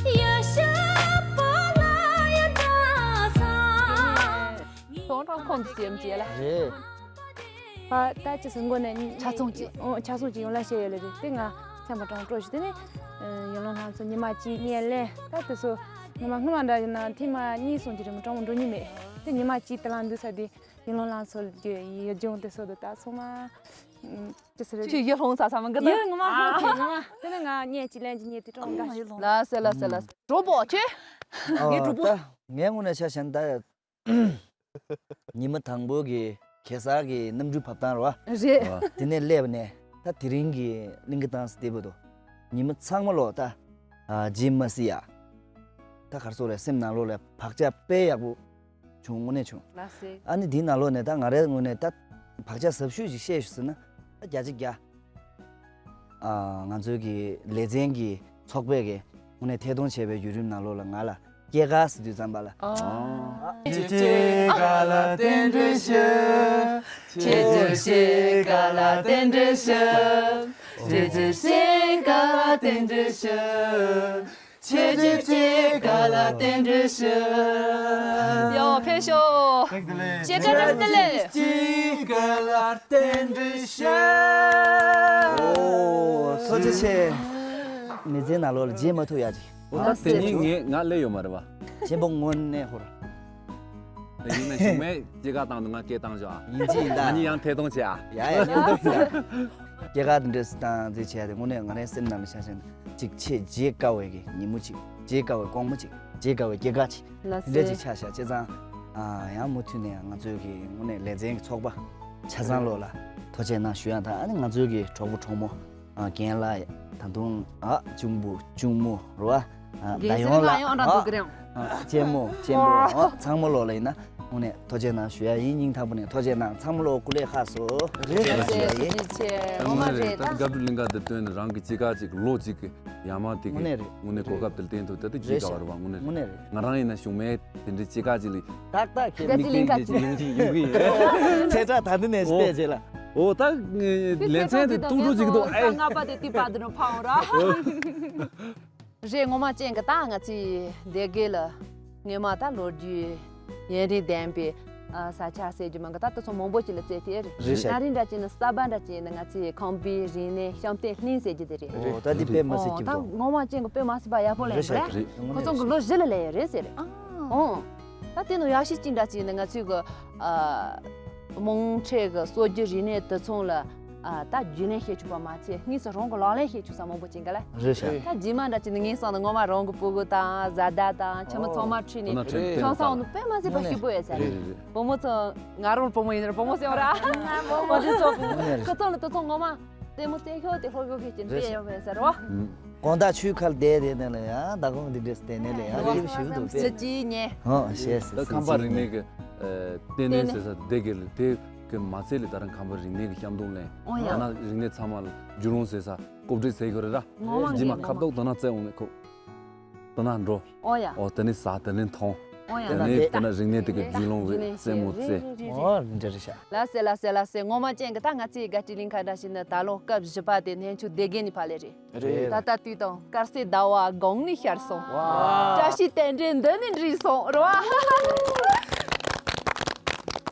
ཁོང་ཁྲོམ་ཁོང་དུ་སེམས་ཅན་ལ། རེད། ཕ་ད་ཅི་སུ་མགོ་ནས་ཆ་ཚང་ཅིག་ཨོ་ཆ་ཚང་ཅིག་ཡོང་ལ་བཤད་ཡོད་ལ་རེད། དེ་ང་ཚན་པ་གྲོང་སྤྲོ་ཞུ་དེ་ནས་ཡུལ་ལུང་ལྷ་མཚོ་ཉི་མ་གཅིག་ཉལ་ལེ་ད་དེ་སོ་ངོ་མ་སྔོན་མ་འདྲ་ཡིན་ན་ཐེངས་མ་གཉིས་སོང་གི་རེད་མོ་གྲོང་མོ་འགྲོ་ཉི་མེད། དེ་ཉི་མ་གཅིག་དེ་ལ་འདུག་ས་དེ་ཡུལ་ལུང་ལྷ་མཚོ་གི་ཡུལ་ལྗོངས་དེ་སོ་དུ་ད་སོང་མ་ཅི་སུ་རེད། ཁྱོད་ཡུལ་ལྷུང་ས་ས་མ་འགི་ད་ཡུལ་ངོ་མ་ཧོ་ཁྱོད་ངོ་མ་དེ་ནས་ང་ཉལ་གཅིག་ལན་གཅིག་ཉལ་དེ་གྲོང་འགའ་ཞིག་ལ་སེ་ལ་སེ་ལ་སེ་གྲོགས་པོ་ཁྱོད་ངའི་གྲོགས་པོ་ད་ངའི་ངོ་ནས་ཆ་བཞག་ན་ད། ཉི་མ་དང་པོ་གི་གེ་སར་གྱི་གནམ་གྲུ་བབས་སྟངས་རེད་བ། རེད། དེ་ནས་སླེབས་ནས་ད་དེ་རིང་གི་གླིང་ག་ཏང་སི་དེ་བུ་དོ། ཉི་མ་ཚང་མ་ལོ་ད་རྗེས་མ་སྲིད་ཡ། ད་གར་སོག་རེད་སེམས་ནང་ལོགས་ལ་བག་ཆགས་དཔེ་ཡག་པོ་བྱུང་དངོས་གནས་བྱུང་། ལགས་སེ། ཨ་ནི་དེའི་ནང་ལོགས་ནས་ད་ང་རའི་ངོས་ནས་ད་བག་ཆགས་ཟབ་ཤོས་ཤིག་བཤད་ཞུ་ཟེར་ན་ད་བརྒྱ་ཆ་བརྒྱ། ང་ཚོའི་གི་ལེ་ཚན་གྱི་ཚོགས་པས་གི་དངོས་གནས་ཐད་གཏོང་བྱས་པའི་བརྒྱུད་རིམ་ནང་ལོགས་ལ་ང་ལ་སྐྱེས་སྐར་ཟེར་དུས་ཙམ་པ་ལ། ཨ། ཁྱེད་ཀྱི་སྐྱེས་སྐར་ལ་རྟེན་འབྲེལ་ཞུ། ཁྱེད་ཀྱི་སྐྱེས་སྐར་ལ་རྟེན་འབྲེལ་ཞུ། ཁྱེད་ཀྱི་སྐྱེས་སྐར་ལ་རྟེན་འབྲེལ་ཞུ། ཁྱེད་ཀྱི་སྐྱེས་སྐར་ལ་རྟེན་འབྲེལ་ཞུ། ཡོ་ཕེབས་ཤོག་ཐུགས་བདེ་ལེགས། སྐྱེས་སྐར་བཀྲ་ཤིས་བདེ་ལེགས། སྐྱེས་སྐར་ལ་རྟེན་འབྲེལ་ཞུ། ཨོ་ཐུགས་རྗེ་ཆེ། མི་ཚེ་ནང་ལོགས་ལ་བརྗེད་མ་ཐུབ་ཡ་ཅིག་ཨོ་ད་དེ་ཉིན་ངས་ང་སླེབས་ཡོད་མ་རེད་བ། ཆེན་པོ་དངོས་གནས་ཧོར། ཡིན་ནའི་གཞུག་མའི་སྐྱེས་སྐར་བཏང་དུས་ང་སྐད་བཏང་ཞོག་ཨ། ཡིན་གཅིག་ཡིན་ད། ང་གཉིས་ཡང་ཐད་གཏོང་བྱེད་ཨ། ཡ་ཡ་མཉམ་དུ་ཡིན་ད། སྐྱེས་སྐར་འདི་འདྲ་སུ་བཏང་རྩིས་བྱས་ཏེ་དངོས་གནས་ང་རའི་སེམས་ནང་ལ་ཆ་བཞག་ན་ཅིག་ཆེས་བརྗེད་དཀའ་བའི་གི་ཉིན་མོ་ཅིག་བརྗེད་དཀའ་བའི་དགོང་མོ་ཅིག་བརྗེད་དཀའ་བའི་སྐྱེས་སྐར་ཅིག་ལ་དེ་འདྲ་ཅིག་ཆགས་ཤག་བྱས་ཙང་། ཨ་ཡང་མུ་མཐུད་ནས་ང་ཚོའི་གི་དངོས་གནས་ལེ་ཚན་གི་ཚོགས་པ་ཆ་ཚང་ལོག་ལ་ཐུགས་རྗེ་གནང་ཞུ་ཡ་དང་ཨ་ནི་ང་ཚོའི་གི་གྲོགས་པོ་གྲོགས་མོ། ཨ་རྒན་ལགས་ད་དུང་ཨ་གཅུང་པོ་གཅུང་མོ་རོ་ཨ་ད་རྒན་ཡོང་ལ་ཟེར་ང་ཡང་འདྲ་འདུག་གི་རེད། ཨ་གཅེན་མོ་གཅེན་པོ་ཨ་ཚང་མ་ལོག་ལ་ཡིན་ན་དངོས་གནས་ཐུགས་རྗེ་གནང་ཞུ་ཡ་ཡིན། སྙིང་ཐག་པ་ནས་ཐུགས་རྗེ་གནང་ཚང་མ་ལོག་སྐུ་ལས་ཁག་སོ། རེད་ཞུ་ཡ་ཡིན། ཐུགས་རྗེ་ཆེ་ངོ་མ་རེད་ད། ད་སྐབས་འགྲོ་གླིང་ག་འདིར་ཐོན་ནས་རང་གི་སྐྱེས་སྐར་ཅིག་ལོ་གཅིག་གི་ཡ་མ་དེ་གི་དངོས་གནས་རེད། དངོས་གནས་གོ་སྐབས་དེར་བསྟན་ཐུབ་ད་དེ་རྒྱལ་རེད་ཁ་བ་རེད་བ། དངོས་གནས་དངོས་གནས་རེད། ང་རང་ཡིན་ན་གཞུག་མའི་དེ་འདྲའི་སྐྱེས་སྐར་ཅིག་ལ་ཏག་ཏག་ཁྱེད་ཏག་ཏག་གླིང་ག་ཡོང་གི་ཡོང་གི་ཡིན། ཚེ་ཁྲ་ད་འདི་ནས་ཨོ་བལྟས་བྱས་ལ། ཨོ་ད་ལེ་ཚན་དེ་ཏུག་ཏུག་ཅིག་འདུག་ཨེ། ལྔ་པ་དེ་ཏི་པ་དུ་ནུ་ཕའོ་ར། རེད་ངོ་མ་ཅན་གི་ད་ང་ཚོའི་སྡེ་དགེ་ལ་སྔོན་མ་ད་ལོ་རྒྱུས་ཡུན་རིང་ལྡན་པའི་ཨ་ས་ཆ་ཟེར་རྒྱུ་མང་གི་ད་དེ་ཚོ་མང་པོ་ཅིག་ལ་བཙལ་ཐེ་རེད། རེད་ཤག་ན་རིང་འདྲ་ཅིག་ནི་ས་པ་འདྲ་ཅིག་ནི་ང་ཚོའི་ཁམས་པའི་རིག་གནས་བཤམས་སྟོན་གླིང་ཟེར་རྒྱུ་དེ་རེད། ཨོ་ད་འདི་དཔེ་མ་སྲིད་ཨོ་ཀྱི་ད་འདུག་ངོ་མ་ཅན་གི་དཔེ་མ་སྲིད་པ་ཡག་པོ་ལས་རེད་ཤག་རེད། རེད་ཁོ་ཚོ་གི་ལོ་བཞི་ལ་ལས་ཡོད་རེད་ཟེར་རེད། ཨོ་ད་དེ་ནི་ཡག་ཤོས་ཅིག་འདྲ་ཅིག་ནི་ང་ཚོའི་གི་ཨ། དམངས་ཁྲོད་ཀྱི་སྲོལ་རྒྱུན་རིག་གནས་དེ་ཚོ་ལ་ཨ་ད་རྒྱུས་ལོན་བྱེད་ཆོག་པ་མ་ཚད་དངོས་སུ་རང་གི་ལག་ལེན་བྱེད་ཆོག་ས་མང་པོ་ཅིག་འགའ་ལ། རེད་ཤག་ད་རྗེས་མ་འདྲ་ཅིག་ནི་ངའི་བསམ་ན་ངོ་མ་རང་གི་སྤུ་གུ་དང་བཟའ་ཟླ་དང་ཁྱིམ་མི་ཚང་མ་ཁྲིད་ནས་ཁྲང་སང་ནི་དཔེ་མ་སྲིད་པ་ཞིག་པོ་ཡོད་ས་རེད། བུ་མོ་ཚོ་ང་རང་བུ་མོ་ཡིན་ན་བུ་མོ་ཟེར་བ་ར་བུ་མོ་ཚོ་ཁོ་ཚོ་ལ་དེ་ཚོ་ངོ་མ། རྩེད་མོ་རྩེ་ཤོག་དེ་ལྷོ་ཤོག་ཕེ་ཅིན་པེ་ཡོ་ཕེ་ཟེར་རོ། དགོང་དག་ཆུའི་ཁར་བསྡད་དེ་ནས་ལ་ཡང་ཟླ་གོང་འདི་འདྲས་བསྡད་ནས་ལ་ཡང་སྐྱིད་པོ་ཞིག་འདུག་ཟེར། ཅི་ཉེ། ཧོ་ཤེས་ཟེར། ད་ཁམས་པ་རིག་གནས་ཀྱི་ལྟེ་གནས་ཟེར་ས་དེ་གི་དེ་གི་མ་ཚད་ལ་ད་རང་ཁམས་པ་རིག་གནས་ཀྱི་བཤམས་སྟོན་གླིང་ཨོ་ཡ། ད་ན་རིག་གནས་ཚང་མ་ལ་རྒྱུས་ལོན་ཟེར་ས་གོ་སྒྲིག་ཟེར་གི་རེད་ར། ངོ་མ་རྗེས་མ་ངས་ཁ་ཐོག་ད་ན་བཙལ་འོང་ནས་ཁོ་ད་ན་འགྲོ། ཨོ་ཡ། ཨོ་དེ་ནས་ཟ་དེ་ནས་འཐུང་། ཨོ་ཡ། དེ་ནས་དཔེར་ན་རིག་གནས་དེ་གི་རྒྱུས་ལོན་བའི་རྩེད་མོ་རྩེ། ཨོ་འདྲ་རེད་ཤག་ལགས་སེ་ལགས་སེ་ལགས་སེ། ངོ་མ་ཅན་གི་ད་ང་ཚོའི་དགའ་སྤྲོའི་གླིང་ག་འདྲ་ཞིག་ནི་ད་ལོ་སྐབས་བཞི་པ་དེ་སྨན་ཆུ་སྡེ་དགེ་ནས་ཕར་ལས་རེད། རེད། ད་ལྟ་དུས་དང་དཀར་གསལ་ཟླ་བ་གངས་ནས་ཤར་སོང་། ཝ། བཀྲ་ཤིས་རྟེན་འབྲེལ་འདི་ནས་འགྲིག་སོང་རེད་བ།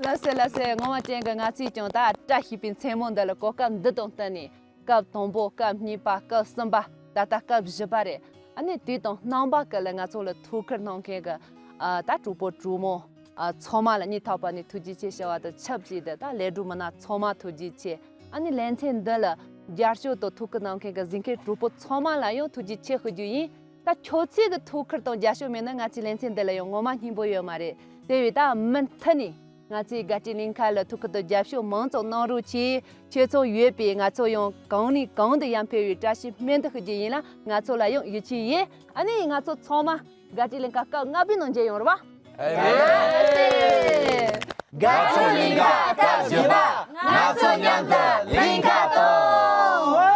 ལགས་སེ་ལགས་སེ། ངོ་མ་ཅན་གི་ང་ཚོས་ཀྱང་ད་བཀྲ་ཤིས་པའི་མཚན་མོ་འདི་ལ་གོ་སྐབས་འདི་དང་བསྟུན་ནས། སྐབས་དང་པོ། སྐབས་གཉིས་པ། སྐབས་གསུམ་པ། ད་ལྟ་སྐབས་བཞི་པ་རེད། ཨ་ནི་དུས་དང་རྣམ་པ་ཀུན་ལ་ང་ཚོ་ལ་ཐུགས་ཁུར་གནང་མཁན་གི་ཨ་ད་གྲོགས་པོ་གྲོགས་མོ་ཨ་ཚང་མ་ལ་སྙིང་ཐག་པ་ནས་ཐུགས་རྗེ་ཆེ་ཞུ་བ་དང་ཆབས་ཅིག་ཏུ། ད་ལས་སྒྲུབ་མི་སྣ་ཚང་མ་ཐུགས་རྗེ་ཆེ། ཨ་ནི་ལེ་ཚན་འདི་ལ་རྒྱབ་སྐྱོར་དང་ཐུགས་ཁུར་གནང་མཁན་གི་གཟིགས་མཁན་གྲོགས་པོ་ཚང་མ་ལ་ཡང་ཐུགས་རྗེ་ཆེ་ཞུ་རྒྱུ་ཡིན། ད་ཁྱོད་ཚོའི་གི་ཐུགས་ཁུར་དང་རྒྱབ་སྐྱོར་མེད་ན་ང་ཚོའི་ལེ་ཚན་འདི་ལ་ཡང་ངོ་མ་སྙིང་པོ་ཡོད་མ་རེད། དེ་བས་ད་མུ་མཐུད་ནས་ང་ཚོའི་དགའ་སྤྲོའི་གླིང་ག་ལ་ཐུགས་ཁུར་དང་རྒྱབ་སྐྱོར་མང་ཙམ་གནང་རོགས་གྱིས། ཁྱེད་ཚོ་ཡོད་པས་ང་ཚོ་ཡང་གང་ནས་གང་དུ་ཡར་འཕེལ་བའི་བཀྲ་ཤིས་སྨོན་འདུན་ཞུ་རྒྱུ་ཡིན་ལ། ང་ཚོ་ལ་ཡང་ཡིད་ཆེས་ཡོད། ཨ་ནི་ང་ཚོ་ཚང་མ་དགའ་སྤྲོའི་གླིང་ག་སྐབས་ལྔ་པའི་ནང་མཇལ་ཡོང་རེད་བ། ཨེ་རེད། དགའ་སྤྲོའི་གླིང་ག་སྐབས་བཞི་པ། ང་ཚོ་མཉམ་དུ་གླིང་ག་གཏོང་།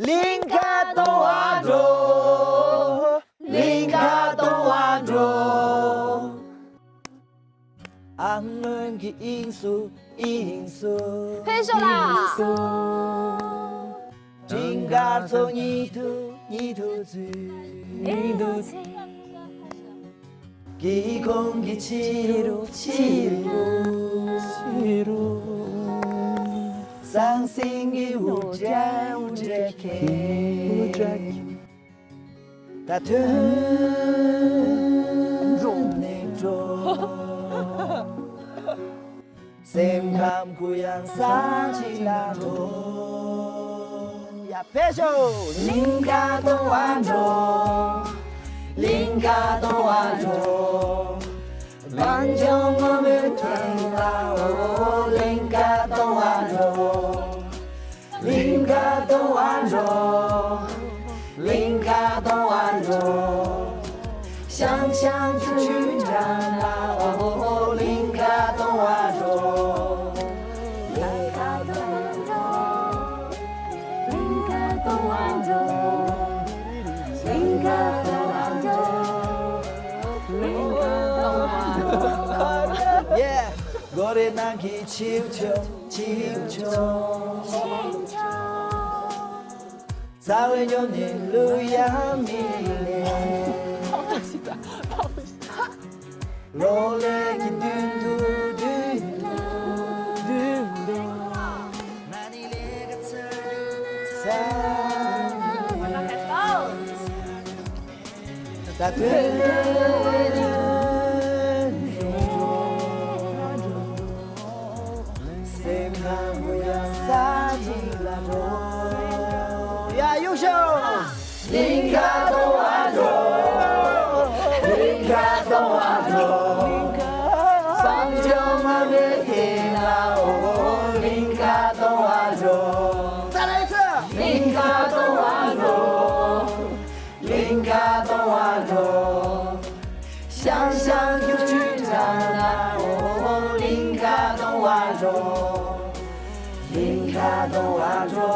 གླིང་ག་གཏོང་བར་འགྲོ། གླིང་ག་གཏོང་བར་འགྲོ། ཨ་སྔོན་གྱི་དབྱིངས་སུ་དབྱིངས་སུ། ཕེབས་ཤོག་ལགས། དབྱིངས་སུ། སྤྲིན་དཀར་ཚོགས་གཉིད་དུ་གཉིད་དུ་ཚུད། གཉིད་དུ་ཚུད། སྒེའུ་ཁུང་གི་ཕྱི་རུ་ཕྱི་རུ་ཕྱི་རུ། ཟང་ཟིང་གི་འུར་སྒྲ་འུར་སྒྲ་འཁེལ། ད་ཐོན་ནས་འགྲོ། སེམས་ཁམས་གུ་ཡངས་ས་ཅིག་ལ་འགྲོ། ཡ་ཕེབས་ཤོག་གླིང་ག་གཏོང་བར་འགྲོ། གླིང་ག་གཏོང་བར་འགྲོ། བང་ཆེན་སྔོན་མོའི་སྟེང་ལ། འོ། གླིང་ག་གཏོང་བར་འགྲོ། གླིང་ག་གཏོང་བར་འགྲོ། གླིང་ག་གཏོང་བར་འགྲོ། ཤང་ཤང་ཆུ་ཆུ་འགྲམ་ལ། འོ། གླིང་ག་གཏོང་བར་འགྲོ། གླིང་ག་གཏོང་བར་འགྲོ། གླིང་ག་གཏོང་བར་འགྲོ། གླིང་ག་གཏོང་བར་འགྲོ། གླིང་ག་གཏོང་བར་འགྲོ། ཡེ། སྒོ་རའི་ནང་གི་བྱིའུ་ཆུང་། བྱིའུ་ཆུང་། བྱིའུ་ཆུང་། ཚ་བའི་ཉོབ་ནས་གླུ་ཡང་མི་ལེན། གློག་ཀླད་ཀྱི་མདུན་དུ་མདུན་དུ་མདུན་དུ། ང་ནི་ལས་ཀ་ཚར་དུས་ཚར་དུས། ད་དུས་སེམས་ནང་གུ་ཡངས་ས་ཅིག་ལ་འགྲོ། ཡ་གཡུག་ཤོག་གླིང་ག་གཏོང་བར་འགྲོ། གླིང་ག་གཏོང་བར་འགྲོ། བང་ཆེན་སྔོན་མོའི་སྟེང་ལ། འོ། གླིང་ག་གཏོང་བར་འགྲོ། ད་ལེ་ཚ། གླིང་ག་གཏོང་བར་འགྲོ། གླིང་ག་གཏོང་བར་འགྲོ། ཤང་ཤང་ཆུ་ཆུ་འགྲམ་ལ། འོ། གླིང་ག་གཏོང་བར་འགྲོ། གླིང་ག་གཏོང་བར་འགྲོ།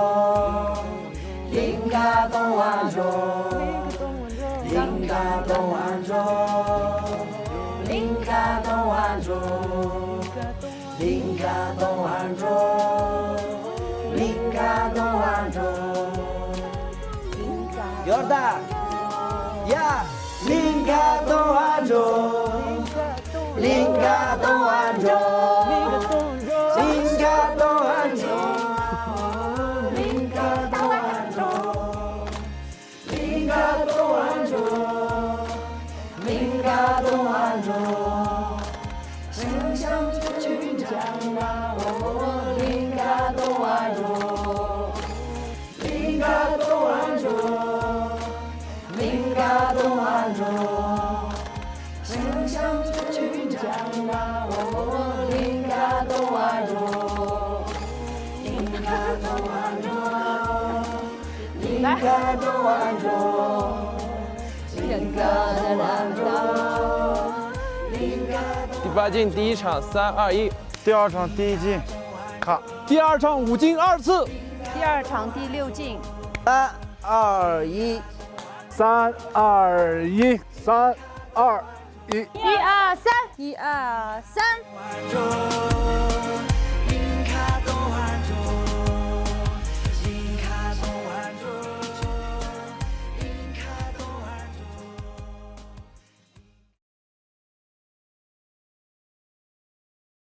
གླིང་ག་གཏོང་བར་འགྲོ། གླིང་ག་གཏོང་བར་འགྲོ། གླིང་ག་གཏོང་བར་འགྲོ། གླིང་ག་གཏོང་བར་འགྲོ། གླིང་ག་གཏོང་བར་འགྲོ། ཡོར་ད། ཡ། གླིང་ག་གཏོང་བར་འགྲོ། གླིང་ག་གཏོང་བར་འགྲོ། གླིང་ག་གཏོང་བར་འགྲོ། གླིང་ག་གཏོང་བར་འགྲོ། གླིང་ག་གཏོང་བར་འགྲོ། གླིང་ག་གཏོང་བར་འགྲོ། ཤང་ཤང་ཆུ་ཆུ་འགྲམ་ལ། འོ། གླིང་ག་གཏོང་བར་འགྲོ། གླིང་ག་གཏོང་བར་འགྲོ། གླིང་ག་གཏོང་བར་འགྲོ། ཤང་ཤང་ཆུ་ཆུ་འགྲམ་ལ། འོ། གླིང་ག་གཏོང་བར་འགྲོ། གླིང་ག་གཏོང་བར་འགྲོ། གླིང་ག་གཏོང་བར་འགྲོ། གླིང་ག་གཏོང་བར་འགྲོ། གླིང་ག་གཏོང་། 第八进第一场，三二一。第二场第一进，卡。第二场五进二次。第二场第六进。三二一。三二一。三二。一二三，一二三。